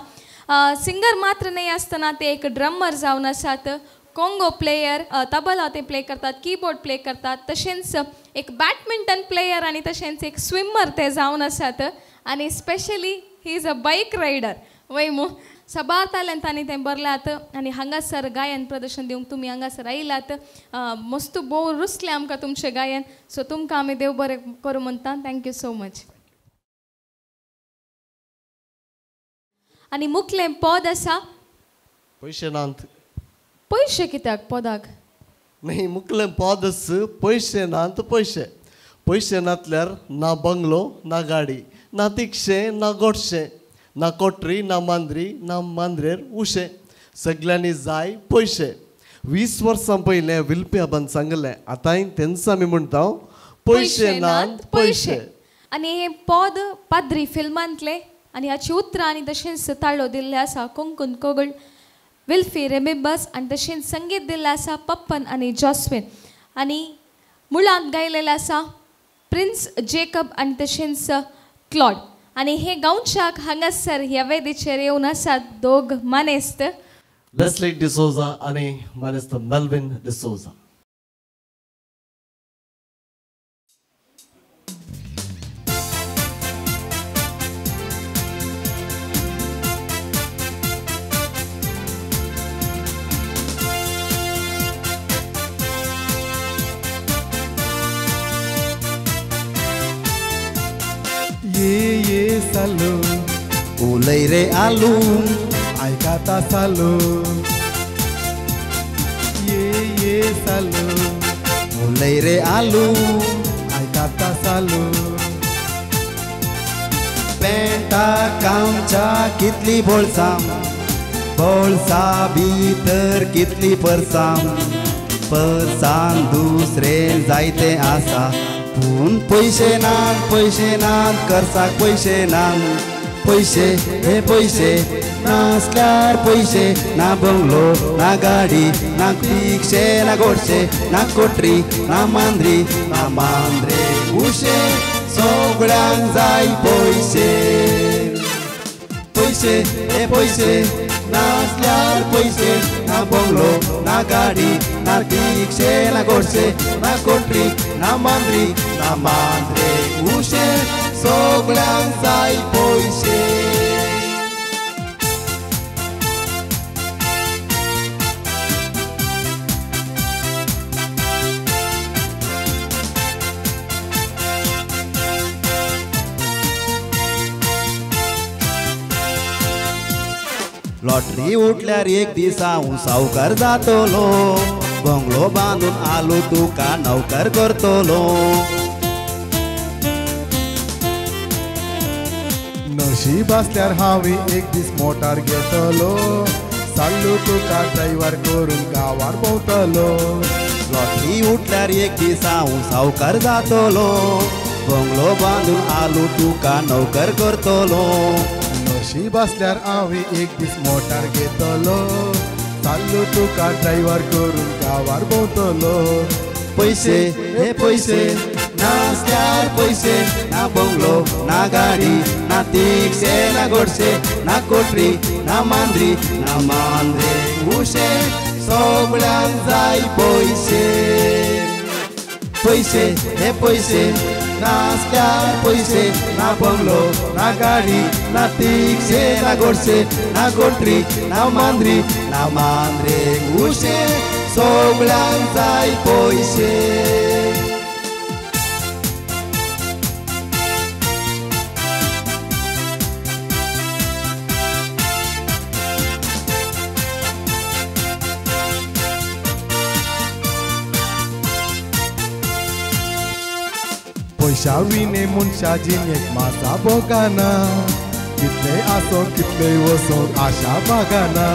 सिंगर मात्र न्हय आसतना ते एक ड्रमर जावन आसात, कोंगो प्लेयर, तबला ते प्ले करतात, कीबोर्ड प्ले करतात, तशेंच एक बॅडमिंटन प्लेयर आनी तशेंच एक स्विमर ते जावन आसात. आनी specially he is a bike rider. वय मू सबार तालेंतांनी तें भरल्यात आनी हांगासर गायन प्रदर्शन दिवंक तुमी हांगासर आयलात. मस्त भोव रुचलें आमकां तुमचें गायन. सो तुमकां आमी देव बरें करूं म्हणटा. Thank you so much. आनी मुखलें पद आसा पयशे नात. पयशे कित्याक पदाक? न्ही मुखलें पद आसा पयशे नात. पयशे पयशे नातल्यार ना बंगलो ना गाडी ना तिकशें ना गोडशें ना कोटरी ना मांद्री ना मांद्रेर उशें सगल्यांनी जाय पयशे. 20 वर्सां पयलें विल्पी आबान सांगलें आतांय तेंच आमी म्हणटा पयशे नात पयशे. आनी हें पद पाद्री फिल्मांतलें आनी हाची उतरां आनी तशेंच ताळो दिल्लें आसा कोंकण कोगळ विल्फी रेमिबस आनी तशेंच संगीत दिल्लें आसा पप्पन आनी जॉस्विन आनी मुळांत गायलेलें आसा प्रिन्स जेकब आनी तशेंच क्लॉड. आनी हे गांवच्याक हांगासर ह्या वेदीचेर येवन आसात दोग मानेस्त लेस्ली डिसोजा आनी मानेस्त मेल्विन डिसोजा. ये सालू उलय रे आलू आयकाता सालू ये सालू उलय रे आलू आयकाता सालू. पेंटा कामच्या कितली बोळसां बोळसा भितर कितली परसां परसान दुसरे जायते आसा पूण पयशे नात पयशे नात करसाक पयशे नात पयशे हे पयशे नासल्यार पयशे ना बंगलो ना गाडी ना पिकशे ना गोडशे ना कोटरी ना मांद्री ना मांद्रे उशे सगळ्यांक जाय पयशे पयशे हे पयशे नासल्यार पयशे ना बंगलो ना गाडी ना तिकशे ना गोडशे ना कोटरी ना मांद्री ना मांद्रे उशे सगळ्यांक जाय पयशे. लॉटरी उठल्यार एक दीस हांव सावकार जातलो बंगलो बांदून आलो तुका नौकर करतलो. नशीब आसल्यार हांव एक दीस मोटार घेतलो साल्लू तुका ड्रायव्हर करून गांवार भोंवतलो. लॉटरी उठल्यार एक दीस हांव सावकार जातलो बंगलो बांदून आलो तुका नौकर करतलो. नशीब आसल्यार हांव एक दीस मोटार घेतलो साल्लू तुका ड्रायव्हर करून गांवार भोंवतलो. पयशे हे पयशे नासल्यार पयशे ना बंगलो ना गाडी ना तिकशे ना गोडशे ना कोटरी ना मांद्री ना मांद्रे उशे सगळ्यांक जाय पयशे पयशे हे पयशे नासल्यार पयशे ना बंगलो ना गाडी ना तिकशे ना गोडशे ना कोटरी ना मांद्री ना मांद्रे उशे सगळ्यांक जाय पयशे. पयशा विणे मनशा जिणेक माजा भोगाना कितले आसो कितले वसो आशा बागाना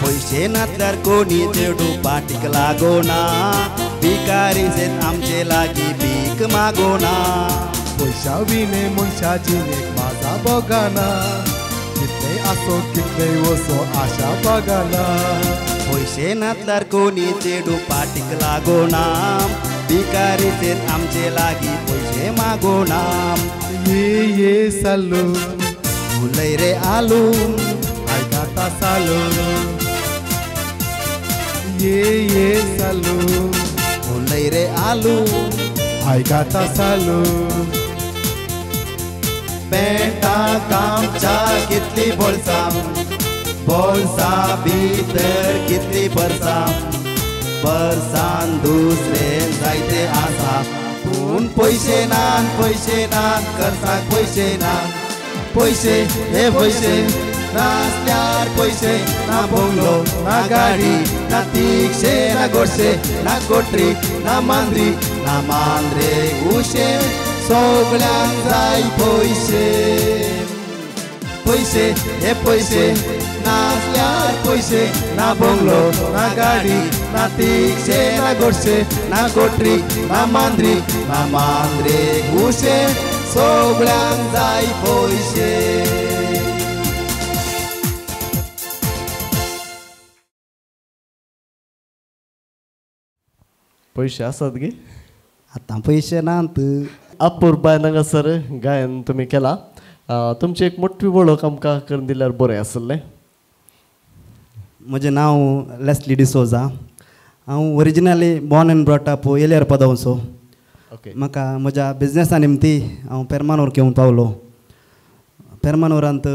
पयशे नासल्यार कोणी चेडूं पाटीक लागोना भिकारी सेत आमचे लागीं भीक मागोना पयशा विणे मनशा जिणेक माजा भोगाना कितले आसो कितले वसो आशा बागाना पयशे नासल्यार कोणी चेडूं पाटीक लागोना भिकारी सेत आमचे लागीं पयशे मागोना ये ये सालू उलय रे आलू आयकाता सालू ये ये सालू उलय रे आलू आयकाता सालू पेंटा कामच्या कितली बोलसां बोलसां भितर कितली बरसां बरसान दुसरे जायते आसा पूण पयशे नात पयशे नात करसाक पयशे ना पयशे हे पयशे नासल्यार पयशे ना बंगलो ना गाडी ना तिकशे ना गोडशे ना कोटरी ना मांद्री ना मांद्रे उशे सगळ्यांक जाय पयशे पयशे हे पयशे नासल्यार पयशे ना बंगलो ना गाडी ना तिकशे ना गोडशे ना कोटरी ना मांद्री ना मांद्रे उशे सगळ्यांक जाय पयशे. पयशे आसात गे आतां पयशे नात. अपुरबाय हांगासर गायन तुमी केला, तुमची एक मोठी वळख आमकां करून दिल्यार बरें आसलें. म्हजें नांव लेस्ली डिसोजा. हांव originally born and brought up एलियर पदवचो. म्हाका म्हज्या बिजनेसा निमती हांव पेरमानोर घेवन पावलो. पेरमानोरांत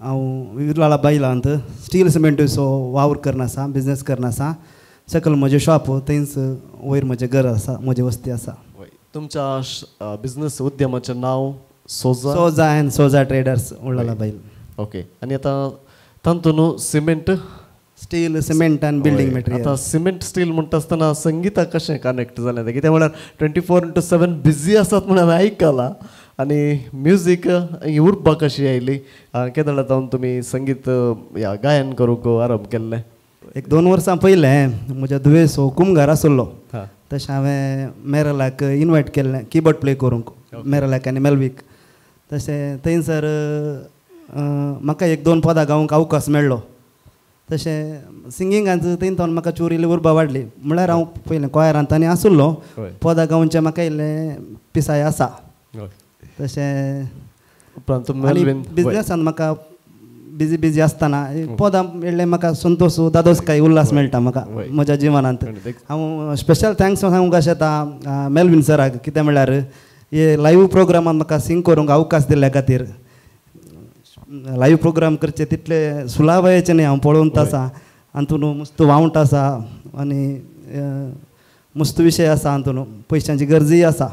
हांव विरलाळा बायलांत स्टील सिमेंटीचो वावर करना आसा, बिजनेस करना आसा. सकयल म्हजें शॉप, थंयच वयर म्हजें घर आसा, म्हजी वस्ती आसा. तुमच्या बिजनेस उद्यमाचें नांव सोजा सोजा एंड सोजा ट्रेडर्स उल्लाला बायल. ओके, आनी आतां तातूंत न्हू सिमेंट स्टील सिमेंट आनी बिल्डींग मटेरियल. आतां सिमेंट स्टील म्हणटा आसतना संगीता कशें कनेक्ट जालें तें? कित्याक म्हळ्यार 24/7 बिजी आसात म्हूण हांवें आयकलां आनी म्युजीक ही उर्बा कशी आयली? केदळा जावन तुमी संगीत ह्या गायन करूंक आरंभ केल्लें? एक 2 वर्सां पयलें म्हज्या दुयेंसो कुमगार आसलो, तशें हांवें मेरलाक इनवायट केल्लें किबोर्ड प्ले करूंक, मेरलाक आनी मेलवीक. तशें थंयसर म्हाका 1-2 पदां गावंक अवकाश मेळ्ळो. तशें सिंगिंगांत थंय थावन म्हाका चूर इल्ली उर्बा वाडली. म्हळ्यार हांव पयलें क्वायरांत आनी आसलो, पदां गावचें म्हाका इल्लें पिसाय आसा. तशें बिजनेसान म्हाका बिजी बिजी आसतना पदां मेळ्ळें म्हाका संतोश दादोसकाय उल्हास मेळटा म्हाका म्हज्या जिवनांत. हांव स्पेशल thanks सांगूंक शकता मेलवीन सराक, कितें म्हळ्यार हे लायव्ह प्रोग्रामान म्हाका सिंग करूंक अवकाश दिल्ल्या खातीर. लायव्ह प्रोग्राम करचे तितले सुलावयाचे न्ही, हांव पळोवन आसा हातून मस्त वावंट आसा आनी मस्त विशय आसा, हातून पयशांची गरजूय आसा.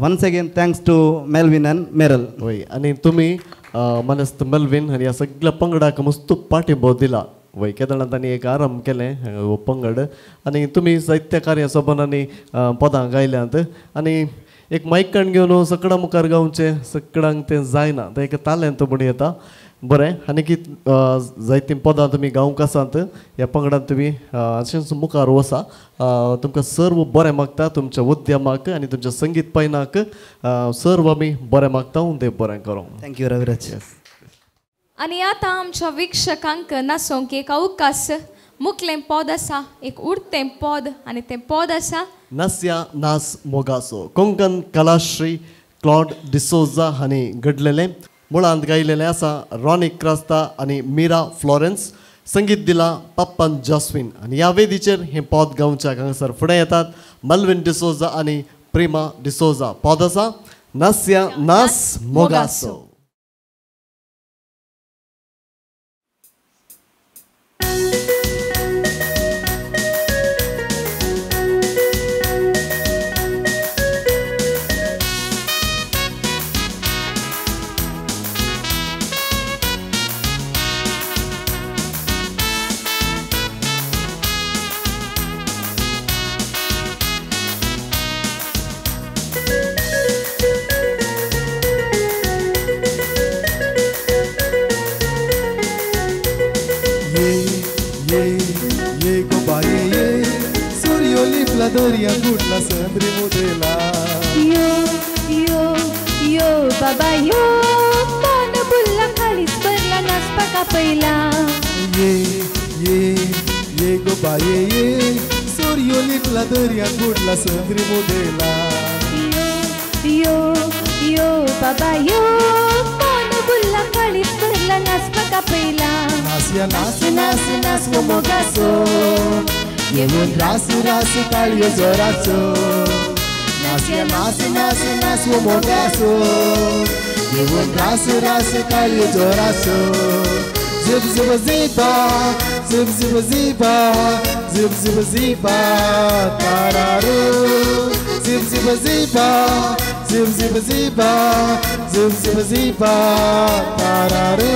Once again thanks to Melvin and Meryl. वय, आनी तुमी मानेस्त मेलवीन आनी ह्या सगळ्या पंगडाक मस्त पाठिंबो दिला. वय, केदळां तांणी एक आरंभ केलें हो पंगड आनी तुमी साहित्य कार्य सोबनांनी पदां गायल्यांत आनी एक मायकान घेवन सगळ्या मुखार गावचें सगळ्यांक तें जायना, तें एक तालेंत म्हूण येता. बरें, आनी की जायतीं पदां तुमी गावंक आसात ह्या पंगडान तुमी अशेंच मुखार वसा. तुमकां सर्व बरें मागता, तुमच्या उद्यमाक आनी तुमच्या संगीत पयनाक सर्व आमी बरें मागता. देव बरें करूं. Thank you Raviraj. आनी आतां आमच्या वीक्षकांक नाचोंक एक अवकाश मुखलें पद आसा, एक उडतें पद आनी तें पद आसा नास्या नास मोगासो. कोंकण कलाश्री क्लॉड डिसोजा हांणी घडलेलें, मुळांत गायलेलें आसा रॉनी क्रास्ता आनी मिरा फ्लॉरेन्स. संगीत दिला पप्पन जॉस्विन आनी ह्या वेदीचेर हें पद गावच्याक हांगासर फुडें येतात मलवीन डिसोजा आनी प्रिमा डिसोजा. पद आसा नास्या नास मोगासो. दर्या बुडला संद्री मुदेला. यो यो यो बाबा यो मन बुल्ला काळीज भरला नाचपाक आपयला. ये ये ये गो बाये ये सूर्यो लिपला दर्यांत बुडला संद्री मुदेला. यो यो बाबा यो मन बुल्ला काळीज भरला नाचपाक आपयला. नासया नास नास नास वो मोगाचो येवन रास रास ताळयो जोराचो. नासया नास नास नास वो मोगाचो येवन रास रास ताळयो जोराचो. झिप झिप झिपा झिप झिप झिपा झिप झिप झिपा तारारो. झिप झिप झिपा झिप झिप झिपा झिप झिप झिपा तारारो.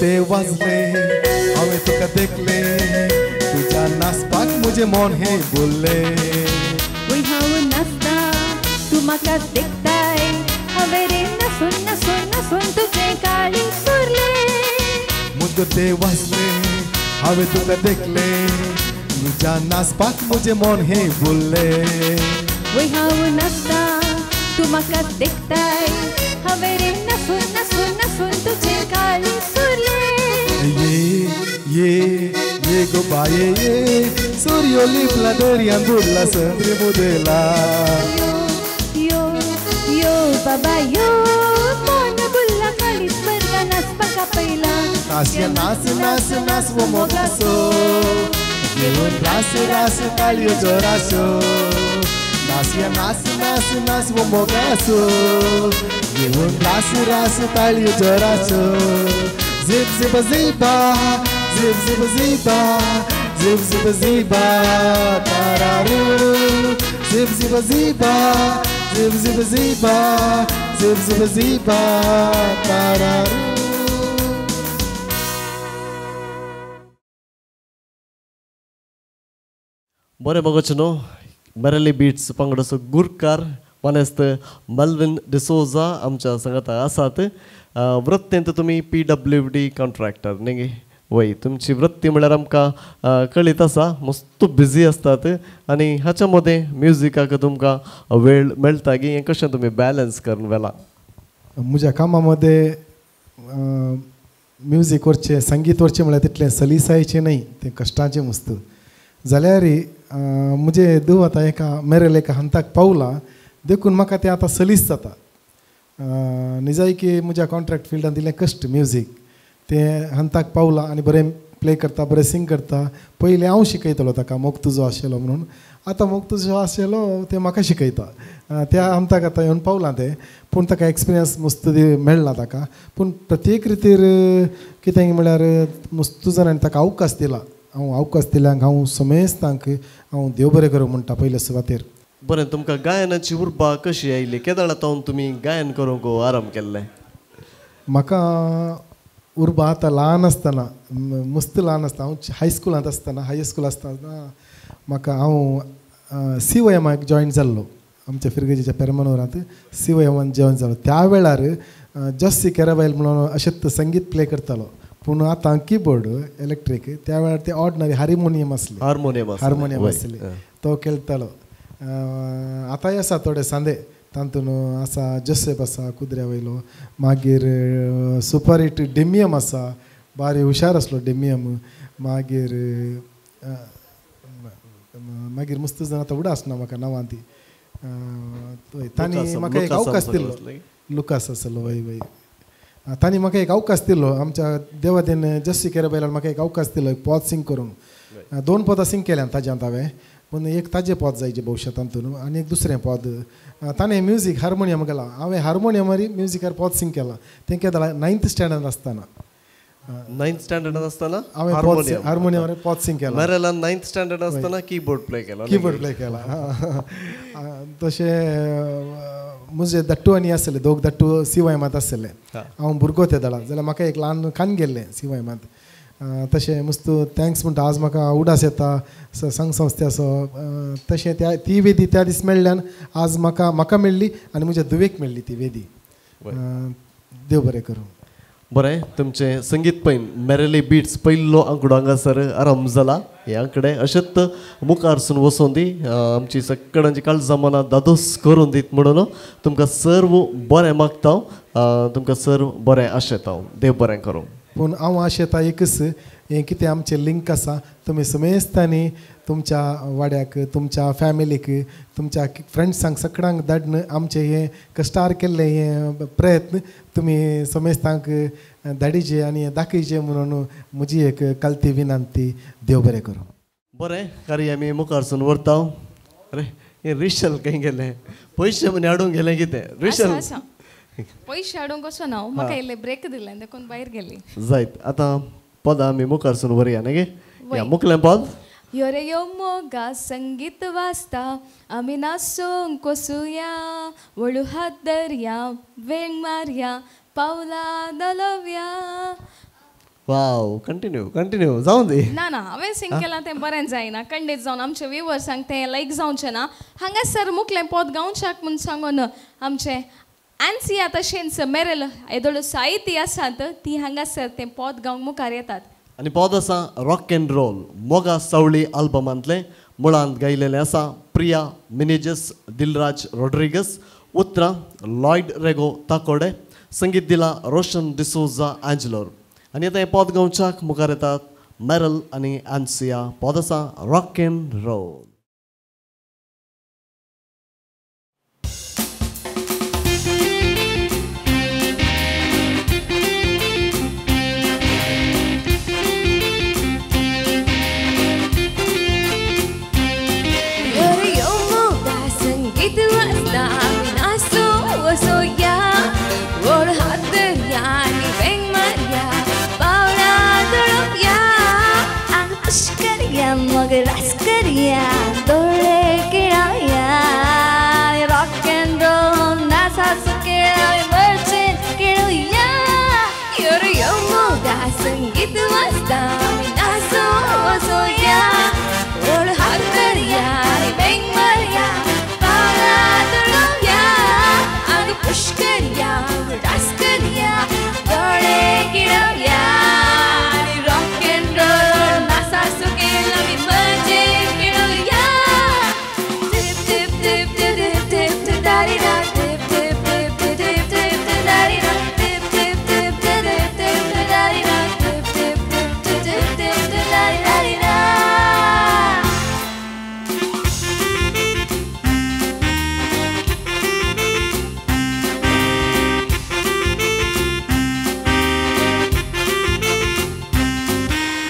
ते वाजले हांवें तुका देखले तुज्या नाचपाक म्हजें मन हें बोल्लें. वय हांव नाचता तूं म्हाका देखताय हांवें रे नासून नासून नासून तुजें काळीज सोरलें. म्हजो ते वाजले हांवें तुका देखले तुज्या नाचपाक म्हजें मन हें बोल्लें. वय हांव नाचता तूं म्हाका देखताय हांवें रे नासून नासून नासून तुजें काळीज सोरलें. ये ये ये गो बाये ये सूर्यो लिपला दर्यांत बुडला संद्री मुदेला. यो यो बाबा यो मन बुल्ला काळीज भरला नाचपाक आपयला. नासया नास नास नास वो मोगाचो येवन रास रास ताळयो जोराचो. नासया नास नास नास वो मोगाचो येवन रास रास ताळयो जोराचो. झिप झिप झिपा झिप झिप झिपा झिप झिप झिपा तारारो. झिप झिप झिपा झिप झिप झिपा झिप झिप झिपा तारारो. बरें मोगाचो न्हू मेरेली बीट्स पंगडाचो गुरकार मानेस्त मल्विन डिसोजा आमच्या सांगाता आसात. वृत्तेंत तुमी PWD contractor न्ही? वय तुमची वृत्ती म्हळ्यार आमकां कळीत आसा, मस्त बिजी आसतात आनी हाच्या मदें म्युजिकाक तुमकां वेळ मेळटा की हें कशें तुमी बॅलन्स करून व्हेलां? म्हज्या कामा मदें म्युजीक वरचें संगीत वरचें म्हळ्यार तितलें सलिसायचें न्हय, तें कश्टाचें वस्तू. जाल्यार म्हजें धूव आतां एका मेरेल एका हंताक पावलां देखून म्हाका तें आतां सलीस जाता. निजायकी म्हज्या कॉन्ट्रॅक्ट फिल्डान दिलें कश्ट म्युजीक तें हंताक पावलां आनी बरें प्ले करता बरें सिंग करता. पयलीं हांव शिकयतलो ताका मोग तुजो आशिल्लो म्हणून, आतां मोग तुजो आशिल्लो तें म्हाका शिकयता. त्या हंताक आतां येवन पावलां तें, पूण ताका एक्सपिरियन्स मस्त मेळ्ळा ताका. पूण प्रत्येक रितीर कितें म्हळ्यार मस्त जाणांनी ताका अवकाश दिला. हांव अवकाश दिल्यांक हांव समेस्तांक हांव देव बरें करूं म्हणटा पयले सुवातेर. बरें, तुमकां गायनाची उर्बा कशी आयली? केदळा तावन तुमी गायन करूंक आरंभ केल्लें? म्हाका उर्बा आतां ल्हान आसतना, मस्त ल्हान आसतना, हांव हायस्कुलांत आसतना, हायस्कूल आसतना म्हाका हांव CYMाक जॉयन जाल्लो. आमच्या फिरगजेच्या पेरमनोरांत CYMान जॉयन जालो. त्या वेळार जस्सी केराबायल म्हणून अशेंच संगीत प्ले करतालो, पूण आतां किबोर्ड इलेक्ट्रीक, त्या वेळार ते ऑर्डनरी हार्मोनियम आसलें, हार्मोनियम आसलें, तो खेळटालो. आतांय आसा थोडे सांदे तातूंत आसा जोसेफ आसा कुद्र्या वयलो, मागीर सुपर हिट डेमियम आसा, बारी हुशार आसलो डेमियम. मागीर मागीर मस्त जाण आतां उडास ना म्हाका नांवां ती. तांणी म्हाका एक अवकाश दिल्लो, लुकास आसलो, वय वय. तांणी म्हाका एक अवकाश दिल्लो आमच्या देवादेन जस्सी केरबायलान म्हाका एक अवकाश दिलो एक पद सिंग करूंक. 2 पदां सिंग केल्यान ताज्यांत हांवें, पूण एक ताजें पद जायचें भविश्या तातूंत आनी एक दुसरें पद. ताणें म्युजीक हार्मोनियम केलां, हांवें हार्मोनियमार म्युजिकार पद सिंग केलां. तें केदां 9th standard आसतना. 9th standard आसतना हांवें हार्मोनियमार पद सिंग केलां. मेरेलान 9th standard आसतना कीबोर्ड प्ले केला. कीबोर्ड प्ले केला. तशें म्हजे धाट्टू आनी आसले दोग धाट्टू सीवायमांत आसले हांव भुरगो ते दळा जाल्यार म्हाका एक ल्हान कान गेल्लें सीवायमांत तशें मस्त thanks म्हणटा आज म्हाका उडास येता संघ संस्थेचो तशें त्या ती वेदी त्या दीस मेळ्ळ्यान आज म्हाका म्हाका मेळ्ळी आनी म्हज्या धुवेक मेळ्ळी ती वेदी. देव बरें करूं. बरें तुमचें संगीत पैन मेरेली बीट्स पयलो आंकडो हांगासर आरंभ जाला हे आंकडे अशेंच मुखारसून वचोन दी आमची सगळ्यांची काळजां मनां दादोस करून दीत म्हणून तुमकां सर्व बरें मागता तुमकां सर्व बरें आशेता देव बरें करूं. पूण हांव आशेता एकच हें कितें आमचें लिंक आसा तुमी समेस्तांनी तुमच्या वाड्याक तुमच्या फॅमिलीक तुमच्या फ्रेंड्सांक सगळ्यांक धाडून आमचें हें कश्टार केल्लें हें प्रयत्न तुमी समेस्तांक धाडीचे आनी दाखयचे म्हणून म्हजी एक कलती विनंती. देव बरें करूं. बरें कार्य आमी मुखारसून व्हरता. अरे हें रिशल खंय गेलें पयशे म्हण हाडूंक गेलें कितें रिशल पयशे हाडूंक कसो ना म्हाका इल्लें ब्रेक दिलें देखून भायर गेली जायत. आतां पदां आमी मुखारसून व्हरया न्ही गे मुखलें पद यो रे यो मोगा संगीत वाजता आमी नाचूंक कोसुया वळू हात दर्या वेंग मारया पावलां धलोवया. वाव कंटिन्यू कंटिन्यू जावं दी. ना ना हांवें सिंग केलां तें बरें जायना कंडीत जावन आमचे व्युवर्सांक तें लायक जावचें ना. हांगासर मुखलें पद गावच्याक म्हूण सांगून आमचें आन्सिया तशेंच मेरेल येदोळ साहित्य आसात ती हांगासर तें पद गावंक मुखार येतात. आनी पद आसा रॉक एंड रोल मोगा सावळी आल्बमांतलें मुळांत गायलेलें आसा प्रिया मिनेजस दिलराज रॉड्रिगस उतरां लॉयड रेगो ताकोडे संगीत दिला रोशन डिसोजा आंजलोर. आनी आतां हें पद गावच्याक मुखार येतात मेरल आनी आन्सिया. पद आसा rock and roll. Rock and roll, संगीत वाजता आमी नाचूंक वचोया व्हड हात धरया आनी वेंग मारया पावलां धरोवया आंग पुश करया डांस करया दोळे किडोवया आनी रॉक एंड रोल नाचा सुकेल आमी मजेन खेळोवया. टिप टिप टिप टिप टिप टिप दारी दा टिप टिप टिप टिप टिप टिप दारी दा टिप टिप टिप टिप टिप टिप दारी दा टिप टिप टिप टिप टिप टिप दारी दारी दा.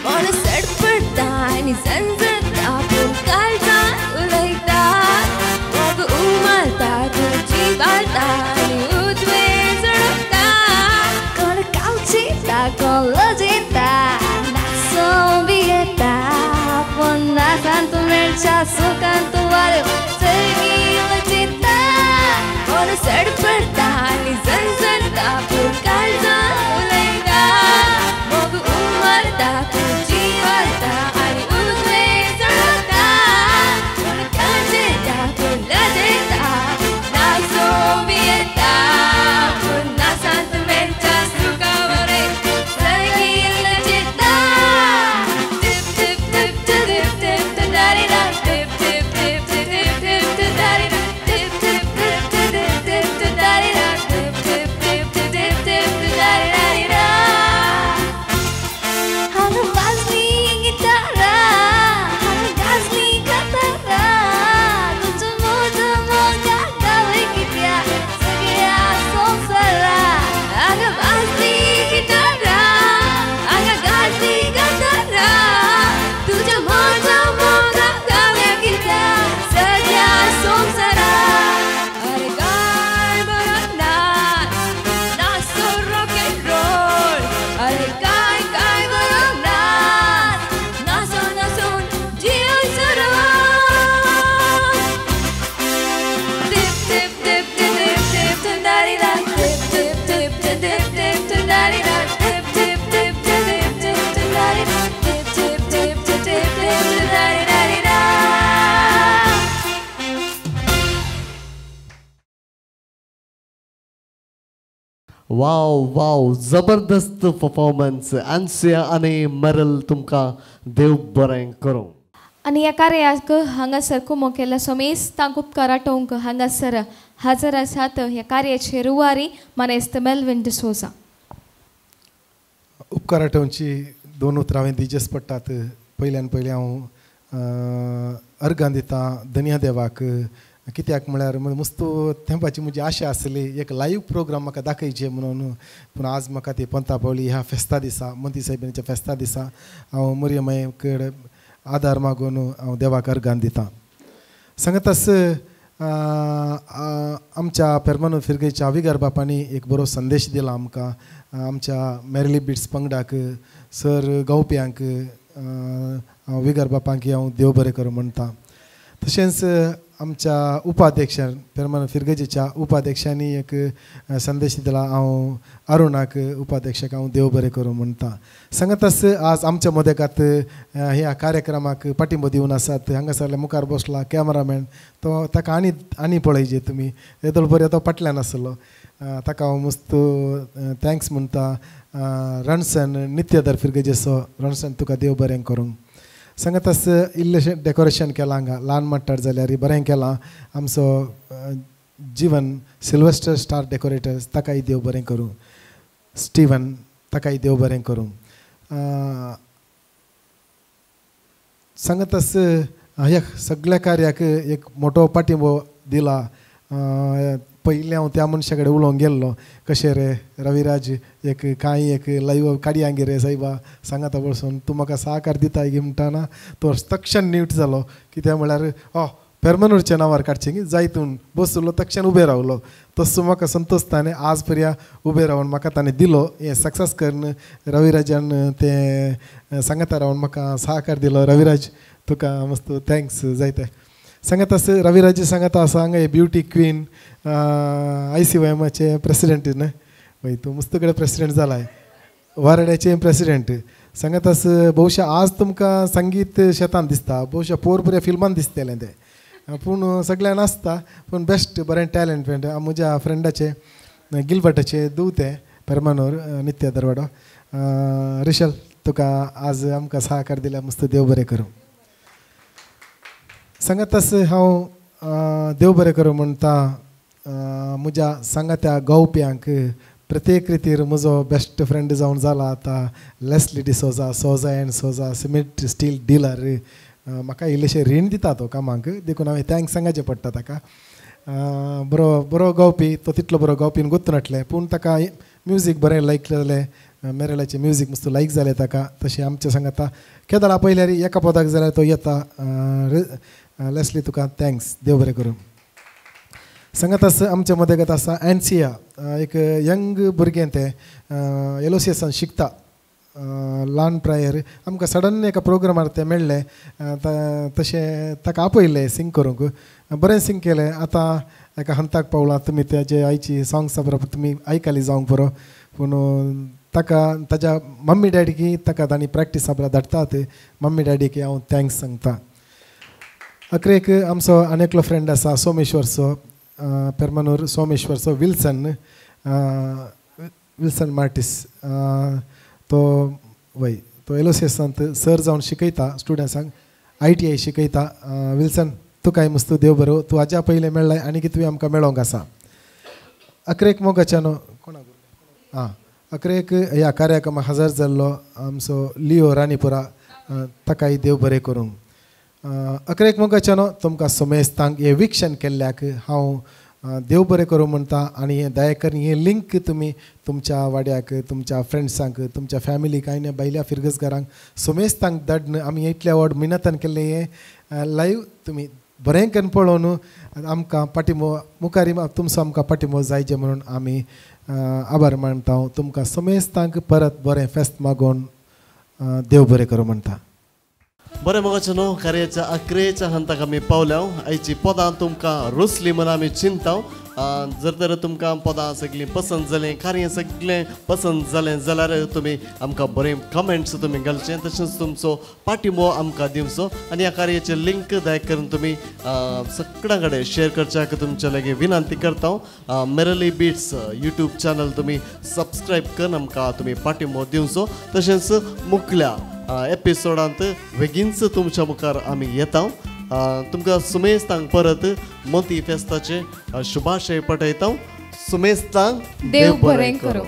मन सडपडटा आनी झंझरता पूण काळजान उलयता मोग उमाळटा तुजी वाळटा आनी उजवें झडपता कोण कावचिता कोण लजयता नाचों बी येता पूण नाचांत मेळच्या सुखांत वाऱ्यो चली लजयता. मन सडपडटा आनी झंझरता पूण काळजान उलयता मोग उमाळटा तुजी वाळटा आनी उजवें झडपता कोण कांचेता कोण लजयता नाचों बी येता पूण नाचांत मेळच्या सुखा वरे सगळी लजयता. टिप टिप टिप टिप टिप टिप दारी दा टिप टिप टिप टिप टिप टिप दारी दा टिप टिप टिप टिप टिप टिप दारी दा टिप टिप टिप टिप टिप टिप दारी दारी दा. वाव वाव जबरदस्त परफॉर्मन्स आन्सिया आनी मेरल तुमकां देव बरें करूं. आनी ह्या कार्याक हांगासर कुमो केल्ल्या समेस्तांक उपकार आटोवंक हांगासर हजर आसात ह्या कार्याचे रुवारी मानेस्त मेल्विन डिसोजा. उपकार आटोवची दोन उतरां हांवें दिजेच पडटात. पयल्यान पयलीं हांव अर्गां दितां धनया देवाक, कित्याक म्हळ्यार मस्त तेंपाची म्हजी आशा आसली एक लायव्ह प्रोग्राम म्हाका दाखयचे म्हणून, पूण आज म्हाका ती पंता पावली. ह्या फेस्ता दिसा, मोंती सायबिणीच्या फेस्ता दिसा हांव मरियमाई कडेन आदार मागून हांव देवाक अर्गां दितां. सांगतास आमच्या पेरमानू फिरगेच्या विगार बापांनी एक बरो संदेश दिला आमकां, आमच्या मेरली बिट्स पंगडाक, सर गावप्यांक, हांव विगार बापांक हांव देव बरें करूं म्हणटा. तशेंच आमच्या उपाध्यक्षान पेरमानू फिरगेजेच्या उपाध्यक्षांनी एक संदेश दिला, हांव अरुणाक उपाध्यक्षाक हांव देव बरें करूं म्हणटा. सांगतास आज आमच्या मदेकात ह्या कार्यक्रमाक पाठिंबो दिवन आसात. हांगासरल्या मुखार बसला कॅमरामॅन, तो ताका आनी आनी पळयचे तुमी, येदोळ बरें तो फाटल्यान आसलो, ताका हांव मस्त thanks म्हणटा. रणसन नित्यदर फिरगेजेचो रणसन, तुका देव बरें करूं. सांगतास इल्लेशें डेकोरेशन केलां हांगा, ल्हान मट्टार जाल्यार बरें केलां. आमचो जीवन सिल्वेस्टर स्टार डेकोरेटर्स, ताकाय देव बरें करूं. स्टिवन, ताकाय देव बरें करूं. सांगतास ह्या सगळ्या कार्याक एक मोठो पाठिंबो दिला. पयलीं हांव त्या मनशा कडेन उलोवंक गेल्लो, कशें रे रविराज एक कांय एक लायव्ह काडयांगे रे सायबा सांगाता बसून, तूं म्हाका सहकार दिताय गी म्हणटाना तो तक्षण नीट जालो. कित्याक म्हळ्यार ओ पेरमानूरच्या नांवार काडचें जाय तूं बसलो, तक्षण उबें रावलो. तसो म्हाका संतोश ताणें आज पर्यंत उबें रावन म्हाका ताणें दिलो हें सक्सेस करून. रविराजान तें सांगाता रावन म्हाका सहकार दिलो. रविराज तुका मस्त thanks जायते. सांगत आसा रविराज सांगता आसा हांगा ब्युटी क्वीन ICYMचे प्रेसिडेंट न्हय, वय तूं मस्त कडेन प्रेसिडेंट जालाय, वारड्याचे प्रेसिडेंट. सांगत आसा बहुशा आज तुमकां संगीत शेतान दिसता, बहुशा पोर बऱ्या फिल्मान दिसतलें तें, पूण सगळ्यां नासता, पूण बेस्ट बरें टॅलंट. म्हज्या फ्रेंडाचे गिलबर्टाचे धूव तें पेरमानूर नित्य दरवाडो. रिशल तुका आज आमकां सहकार दिल्या, मस्त देव बरें करूं. सांगतास हांव देव बरें करूं म्हणटा म्हज्या सांगात्या गावप्यांक. प्रत्येक रितीर म्हजो बेस्ट फ्रेंड जावन जाला आतां Leslie D'Souza, Souza and Souza cement steel dealer. म्हाका इल्लेशें रीण दिता तो कामाक, देखून हांवें thanks सांगचें पडटा ताका. बरो बरो गावपी तो, तितलो बरो गावपी गोत्तू नाटलें, पूण ताका म्युजीक बरें लायक जालें, मेरेलाचें म्युजीक मस्त लायक जालें ताका. तशें आमचें सांगाता केदळ आपयल्यार एका पदाक जाल्यार तो येता. लेस्ली तुका thanks, देव बरें करूं. सांगत आसा आमच्या मदगत आसा एनसिया, एक यंग भुरगें तें एलओसीएसान शिकता. ल्हान प्रायर आमकां सडन एका प्रोग्रामार तें मेळ्ळें, तशें ताका आपयलें सिंग करूंक, बरें सिंग केलें. आतां एका हंताक पावलां. तुमी तेजे आयची सोंग्स बरोबर तुमी आयकली जावंक बरो, पूण ताका ताज्या मम्मी डॅडीकी ताका तांणी प्रॅक्टीस बरो धाडटात. मम्मी डॅडीकी हांव thanks सांगता. अकरेक आमचो आनी एकलो फ्रेंड आसा सोमेश्वरचो, पेरमानूर सोमेश्वरचो विल्सन, विल्सन मार्टीस. तो वय तो एलओसीएसांत सर जावन शिकयता स्टुडंट्सांक, ITI शिकयता. विल्सन तुकाय मस्त देव बरो, तूं हाज्या पयलें मेळ्ळाय आनी तुवें आमकां मेळोंक आसा. अकरेक मोगाच्यानो कोणाक आं अकरेक ह्या कार्यक्रमाक हजर जाल्लो आमचो लिओ राणीपुरा, ताकाय देव बरें करूं. अकरेक मोगाच्यानो तुमकां समेस्तांक हें विक्षण केल्ल्याक हांव देव बरें करूं म्हणटा. आनी हें दया करून हें लिंक तुमी तुमच्या वाड्याक, तुमच्या फ्रेंड्सांक, तुमच्या फॅमिलीक आनी भायल्या फिरगजगारांक समेस्तांक धाडून आमी इतल्या व्हड मिनतान केल्लें हें लायव्ह तुमी बरें करून पळोवन आमकां पाठिंबो मुखार तुमचो आमकां पाठिंबो जायचे म्हणून आमी आभार मानता. तुमकां समेस्तांक परत बरें फेस्त मागोवन देव बरें करूं म्हणटा. बरें मोगाचें न्हू कार्याच्या अकरेच्या हंताक आमी पावल्या. आयची पदां तुमकां रुचली म्हूण आमी चिंताव. जर तर तुमकां पदां सगळीं पसंत जालें, कार्य सगळें पसंत जालें जाल्यार तुमी आमकां बरें कमेंट्स तुमी घालचें, तशेंच तुमचो पाठिंबो आमकां दिवचो आनी ह्या कार्याचे लिंक दया करून तुमी सगळ्यां कडेन शेअर करच्याक तुमच्या लागीं विनंती करता. मेरली बिट्स यूट्यूब चॅनल तुमी सबस्क्रायब करून आमकां तुमी पाठिंबो दिवचो. तशेंच मुखल्या एपिसोडांत बेगीनच तुमच्या मुखार आमी येता. तुमकां सुमेस्तांक परत मोती फेस्ताचे शुभाशय पठयता. सुमेस्तांक देव बरें करूं.